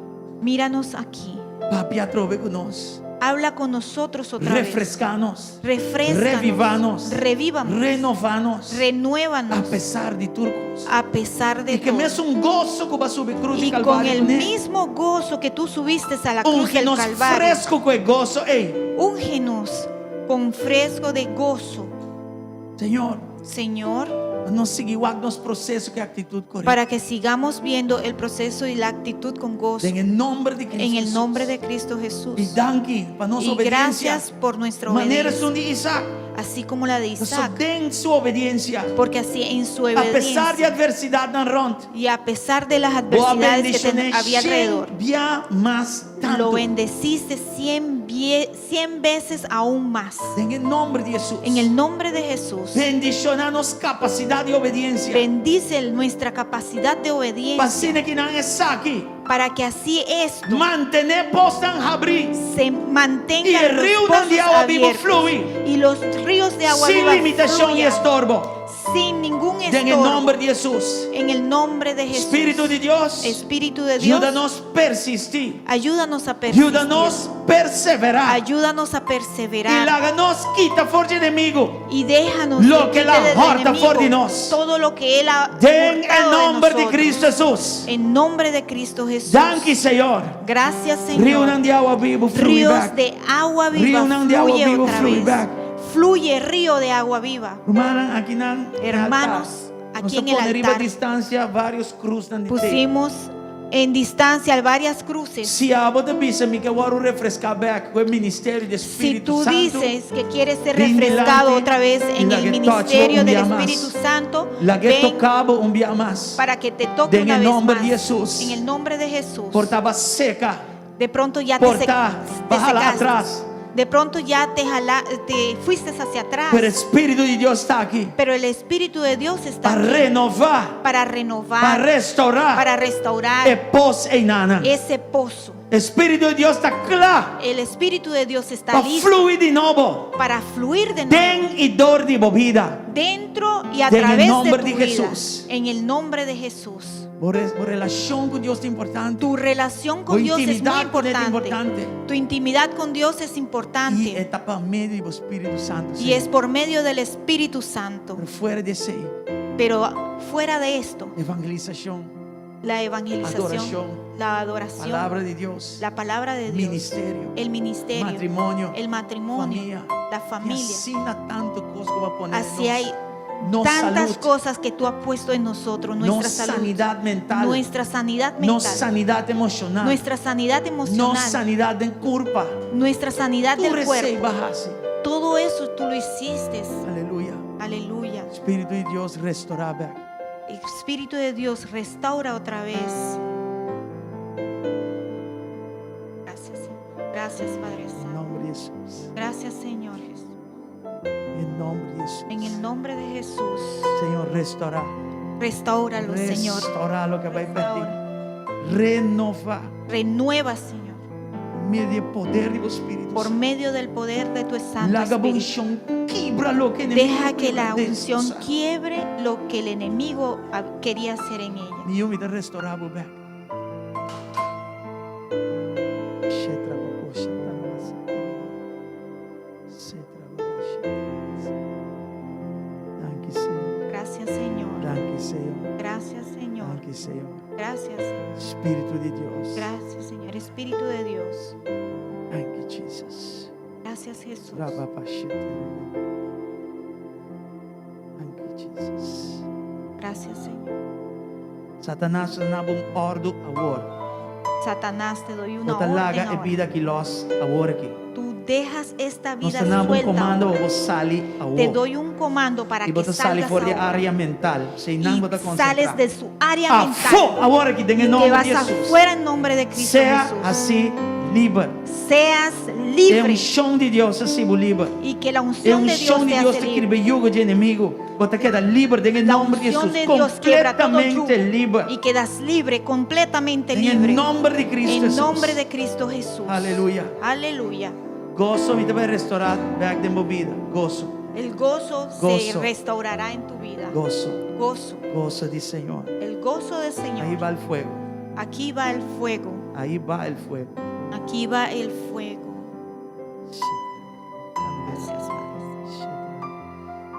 míranos aquí. Papia atrobe ku nos. Habla con nosotros otra vez. Refreská nos. Refréscanos. Revivá nos. Revívanos. Renová nos. Renuévanos. A pesar di tur kos. A pesar de I ku todo. mesun goso ku bo a subi krus di Y con Kalvario el kuné. mismo gozo que tú subiste a la cruz Ungi del nos Calvario. fresku ku e goso ei. Úngenos con fresco de gozo, Señor, Señor, pa nos sigui wak nos proseso ku e aktitut korekto. para que sigamos viendo el proceso y la actitud con gozo. Den e nòmber di Cristo En el Jesús. nombre de Cristo Jesús. I danki pa nos Y obedensia. gracias por nuestra Manera obediencia, esun di Isaac. así como la de Paso Isaac, den su obedensia. porque así en su A pesar di obediencia atversidatnan rònt. y a pesar de las Bo a adversidades que bendishoné había shen alrededor, bia mas lo tantu. bendeciste 100 veces aún más. Den e nòmber di Hesus. En el nombre de Jesús, Bendishoná nos kapasidat di obedensia. bendice nuestra capacidad de obediencia Pa asina ku nan esaki. para que así esto Mantené posnan habrí. se mantenga I los riunan di pozos awa bibu abiertos flui. y los ríos de agua Sin viva limitashon i fluyan estorbo. sin ningún Den e estorbo. nòmber di Hesus. En el nombre de Jesús. Spiritu di Dios. Espíritu de Dios, Yuda nos persistí. ayúdanos a persistir. Yuda nos perseverá. Ayúdanos a I perseverar. laga nos kita for di enemigu. Y déjanos Lo que ke el a quite del hòrta enemigo for di nos. todo lo que él ha Den e hurtado de nòmber di nosotros. Cristo Hesus. En nombre de Cristo Jesús. Danki, Señor. Gracias, Señor. Riunan di awa bibu flui Ríos bèk. de agua viva Riunan di awa fluye bibu otra flui vez. bèk. Fluye río de agua viva. Rumannan, akinan, Hermanos, altar. aquí Nos en el pone riba altar. distansia varios krusnan di tape. Pusimos en distancia varias cruces. Si abo ta bisa mi ke wòrdu refreská bèk ku e ministerio di Si Spiritu tú Santu, dices que quieres ser bin refrescado dilanti otra vez i en el lag'é touch ministerio un del bia mas. Espíritu Santo, Lag'é ven toka bo un bia mas. para que te toque Den una e vez nòmber más. di Hesus. En el nombre de Jesús. Por ta bo a seka. De pronto ya te, Por ta, te bo a hala secaste. atras. De pronto ya te, jala, te fuiste hacia atrás. Pero Spiritu di Dios ta aki Pero el Espíritu de Dios está pa aquí renová, para pa renovar, restourá para restaurar e pos einan. ese pozo. Spiritu di Dios ta kla El Espíritu de Dios está pa listo flui di nobo para fluir de nuevo den i dor di bo bida. dentro y a Den el través de nombre tu de vida. Jesús. En el nombre de Jesús. Bo, bo relashon ku Dios ta importante. Tu relación con Bo Dios es muy intimidat kuné ta importante. importante. Tu intimidad con Dios es I importante. e ta pa medio di Spiritu Santu. Y es por medio del Espíritu Santo. Pero fuera di esei, Pero fuera de esto, evangelisashon, la evangelización, Adoración. la adoración, palabra di Dios, la palabra de Dios, ministerio, el ministerio, matrimonio, el matrimonio, famia. la I familia. asina tantu kos ku bo a pone Así hay nos tantas salud, cosas que tú has puesto en nosotros, nuestra nos salud, sanidat mental, nuestra sanidad nos mental, sanidat emoshonal, nuestra sanidad nos emocional, sanidat den kurpa. nuestra sanidad Tur del esei cuerpo. bo a hasi. Todo eso tú lo hiciste. Aleluya. Aleluya. Spiritu di Dios restourá bèk. Espíritu de Dios, restaura otra vez. Gracias, Señor. Gracias, Padre En Santo. nombre de Jesús. Gracias, Señor Jesús. En nombre de Jesús. En el nombre de Jesús, Señor, restaura. restáuralo, Señor. Restaura loke a bai pèrdí. Restaura. Renova. Renueva, Señor, Medio di poder di bo Spiritu. por medio del poder de tu Santo Laga Espíritu. unshon kibra loke enemigu Deja que la unción usa. quiebre lo que el enemigo ah, quería hacer en ella. Mi yu, mi ta restorá bo bèk. Shetra boko shatra basa. Setra baba shetra basa. Danki, Señor. Gracias, Señor. Danki, Señor. Gracias, Señor. Danki, Señor. Gracias, Señor. Spiritu di Dios. Gracias, Señor. Espíritu de Dios. Thank you, Jesus. Gracias, Jesús. Rababa shetra. Thank you, Jesus. Gracias, Señor. Satanas, mi ta duna bo un òrdu awor. Satanás, te doy una Bo ta laga orden e ahora. bida aki lòs awor aki. Tú dejas esta Nos vida ta duna bo un suelta komando ahora. pa bo sali awor. Te doy un comando para I que bo ta sali salgas for di ahora. área mental. Si nan Y bo ta sales konsentrá. de su área mental. Afó awor aki den Y te nòmber vas di Hesus. afuera en nombre de Cristo Sea Jesús. hasí liber. Seas E libre. unshon di Dios hasi bo liber. Y que la E unción de Dios unshon di te Dios hace ta libre. kibra yugo di enemigu. Bo ta keda liber den La nòmber di unción Hesus. de Dios quiebra todo Kompletamente yugo liber. y quedas libre, completamente Den libre. nòmber di Kristu En Hesus. nombre de Cristo Jesús. Aleluya. Aleluya. Goso mi ta bai restorá bèk den bo bida. Goso. El gozo, se Gozo. restaurará en tu vida. Goso. Gozo. Goso di Señor. El gozo del Señor. Ahí va el fuego. Aquí va el fuego. Ahí va el fuego. Aquí va el fuego. Gracias, Padre.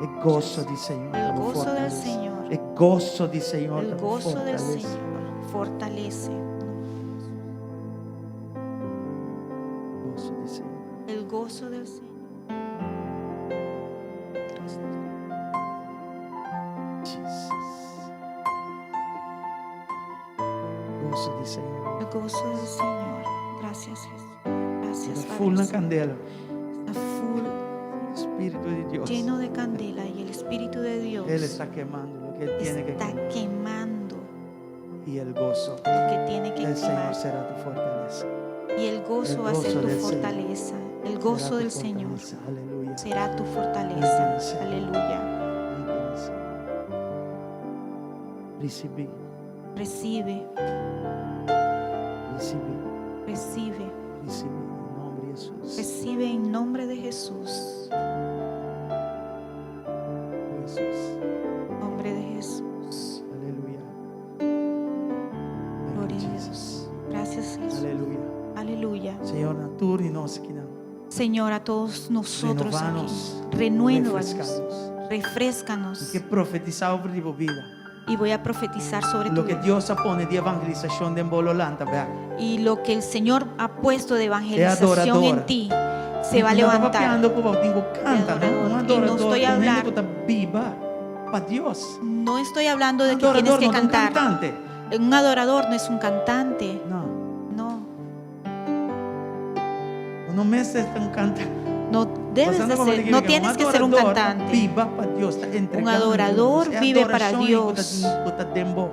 E goso di Señor. El gozo del Señor. E goso di Señor. El gozo del fortalece. Señor fortalece. Goso di Señor. El gozo del Señor. Jesus. Goso di Señor. El gozo del Señor. Gracias, Jesús. Gracias, Está Padre. full na Santo. kandela. Está full, Spiritu di Dios. lleno de candela y el Espíritu de Dios Él está quemando lo que Él tiene que está quemar. quemando Y el gozo lo que tiene que del Señor quemar. será tu fortaleza. Y el gozo El va a ser gozo tu del Señor. fortaleza. El Será gozo tu del Señor fortaleza. Aleluya. será tu fortaleza. Amén, Señor. Aleluya. Amén, Señor. Risibí, Recibe, risibí, recibe, risibí en nombre de Jesús. recibe en nombre de Jesús. Jesús. Nombre de Jesús. Aleluya. Thank you, Gloria a Jesus. Dios. Gracias, Jesús. Aleluya. Aleluya. Señor, na tur di nos akinan. Señor, a todos nosotros aquí, Renobá nos. renuévanos, Refreská nos. refréscanos. Mi ke profetisá riba bo bida. Y voy a profetizar sobre tu Lo ke vida. Dios a pone di evangelisashon den bo lo lanta bèk. Y lo que el Señor ha puesto de evangelización adorador. en ti se va a No levantar. papiando ku bo tin ku kanta, no? Un adorador. Y no adorador, estoy un hende hablando- ku ta biba pa Dios. No estoy hablando de Un que tienes adorador que no ta un cantar. kantante. Un adorador no es un cantante. No. No. No mester ta un kantante. No debes de ser, no tienes que ser un cantante. Biba pa Dios, ta entregando. Un adorador Dios. vive para Adorashon Dios. ku ta den bo.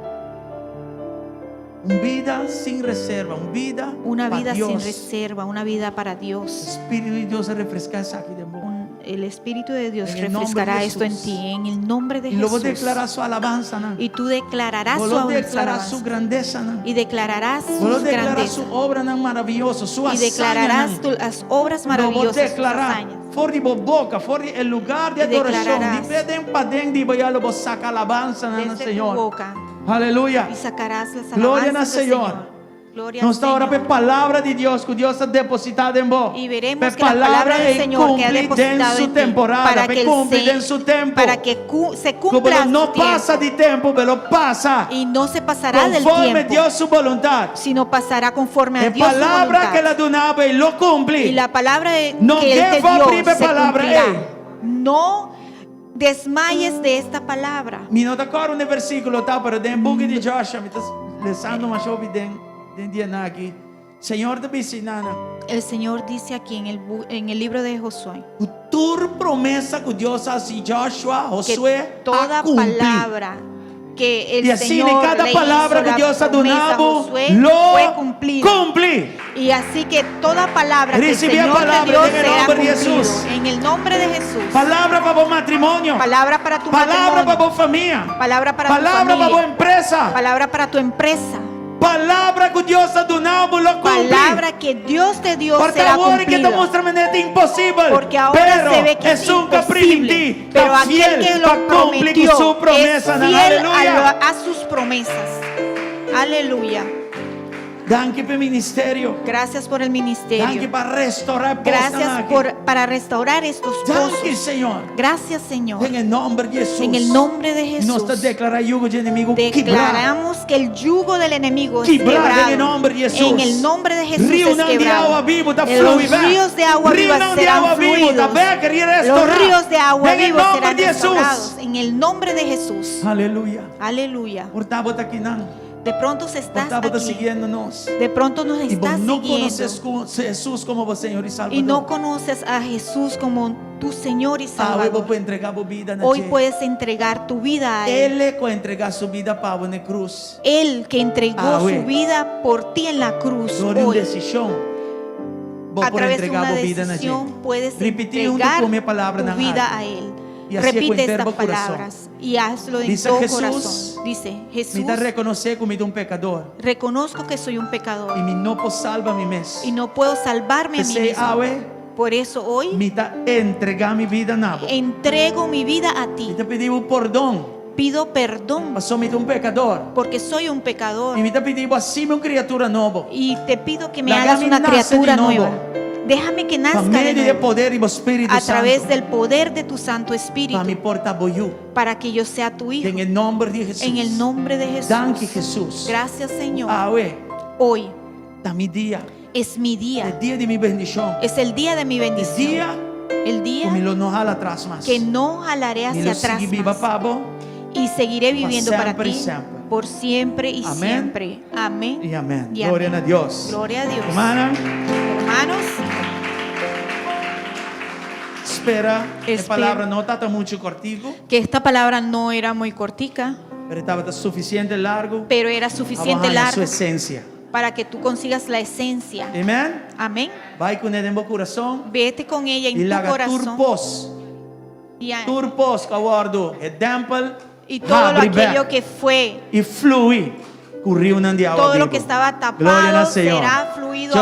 Un bida sin reserva, un bida Una pa vida Dios. sin reserva, una vida para Dios. Spiritu di Dios a refreská esaki den bo. El Espíritu de Dios En el nombre refrescará de esto en Jesús. ti, en el nombre de I lo bo Jesús. deklará su alabansa, nan. Y tú declararás su Bo lo alabanza. deklará su grandesa, nan. Y declararás Bo lo sus deklará grandeza. su obranan maravioso, su Y declararás hazañanan. las obras Lo bo maravillosas, sus deklará hazañas. for di bo boka, for di e lugá di Y adorashon, di declararás. paden paden di bo ya lo bo saka alabansa nan Desde tu Señor. boca. Aleluya. Y sacarás las Gloria alabanzas al del Señor. Señor. Gloria Nos al ta ora Señor. pa e palabra di Dios ku Dios a depositá den bo. Y veremos Pe que la palabra del ei Señor que ha kumpli den depositado su en ti, temporada, para pe que, el kumpli se- den su tempu. para que cu- se Ku cumpla no su tiempo. pasa di tempu, pero pasa. Y no se pasará del Konforme tiempo, Dios su boluntat. sino pasará conforme a E Dios su palabra voluntad. ku El a duna bo, lo kumpli. Y la palabra de- No que Él te give up dio riba se palabra, cumplirá. ey. No desmayes de esta palabra. Mi no ta kòrda unda e versíkulo ta, pero den buki di Joshua, mi ta lesando masha hopi den den dianan aki. Señor ta bisa einan. El Señor dice aquí en el, bu- en el libro de Josué Ku tur promesa ku Dios a hasi Joshua, que Josué, toda a kumpli. palabra Que el I asina, Señor kada le palabra hizo ku la Dios a promesa a duna bo, Josué lo fue cumplida. kumpli. Y así que toda palabra que el Recibí la Señor te palabra dio en el será nombre de cumplido. Jesús. En el nombre de Jesús. Palabra pa bo matrimonio. Palabra para tu Palabra pa matrimonio. bo famia. Palabra para tu Palabra pa bo familia. empresa. Palabra para tu empresa. Palabra ku Dios a duna bo lo kumpli. Palabra que Dios te dio Porque será awor ku ta cumplida. mustra manera ta imposibel. Porque ahora Pero se ve que es esun ku a imposible. primintí, Pero ta aquel fiel que lo pa kumpli ku prometió su es promesa. fiel a, Aleluya. a sus promesas. Aleluya. Danki pa e ministerio. Gracias por el Danki ministerio. pa restourá e Gracias por, para restaurar estos Danki, pozos. Señor. Gracias, Señor. Den nòmber di Hesus. En el nombre de Nos ta Jesús. deklará yugo di enemigu kibrá. Declaramos que el yugo del enemigo es Kibrá quebrado. en el nombre de Jesús. En el nombre de Jesús es Rionan di quebrado. awa bibu ta Los flui bèk. ríos de agua viva Rionan di serán awa bibu ta fluidos. bèk i Los restourá. ríos de agua Den viva nòmber serán di Hesus. restaurados. En el nombre de Jesús. Aleluya. Aleluya. Por ta bo ta akinan. De pronto se Por estás ta bo ta aquí. siguiendo nos. De pronto nos I bo estás no konosé siguiendo. Hesus komo bo Señor i Salbador. Y no conoces a Jesús como tu Señor y Awe bo Salvador. por entregá bo bida na Hoy dje. puedes entregar tu vida a Él. El ku a entregá su bida pa bo na krus. Él que entregó Awe. su vida por ti en la cruz Dor di un hoy. desishon. Bo A por través de entregá una bo bida na dje. decisión puedes Ripití huntu entregar ku mi palabra tu nan vida aki. a Él. I hasié ku Repite henter estas bo kurason. palabras y hazlo en Dice todo Jesús, corazón. Dice Jesús, Mi ta rekonosé ku mi ta un pekadó. reconozco que soy un pecador I mi no por salba mi mes. y no puedo salvarme a mí P'esei mismo. awe, Por eso hoy mi ta entregá mi bida na bo. entrego mi vida a Mi ti. ta pidi bo pordon. Pido perdón Pasó mi ta un pekadó. porque soy un pecador I mi ta pidi bo hasi mi un kriatura nobo. y te pido que me Laga hagas mi una nase de criatura nobo. nueva. Déjame que Pa nazca de medio di nuevo poder di bo Spiritu a través Santu. del poder de tu Santo Espíritu Pa mi por ta bo yu. para que yo sea tu hijo. Den nòmber di Hesus. En el nombre de Jesús. Danki Hesus. Gracias, Señor. Awe, Hoy ta mi dia. es mi E día. dia di mi bendishon. Es el día de mi E bendición. dia El día ku mi lo no hala atras mas. que no jalaré Mi hacia lo atrás sigui biba más. pa bo. Y seguiré viviendo para siemper i ti siemper. por siempre y Amén. siempre. Amén. I amèn. Y Gloria amén. na Dios. Gloria a Dios. Rumannan, Hermanos, spera. E Spera. palabra no tabata muchu kòrtiku, que esta palabra no era muy cortica, pero tabata sufisiente largu. pero era suficiente Pa su larga esensia. para que tú consigas la esencia. Amèn? Amén. Bai kuné den bo kurason Vete con ella i en tu laga corazón tur pos. y, a- Tur pos ku a wòrdu. E tempel. y todo lo habri bèk. aquello que fue, I flui. Ku riunan di awa todo lo bibu. que estaba Gloria tapado al Señor. será fluido.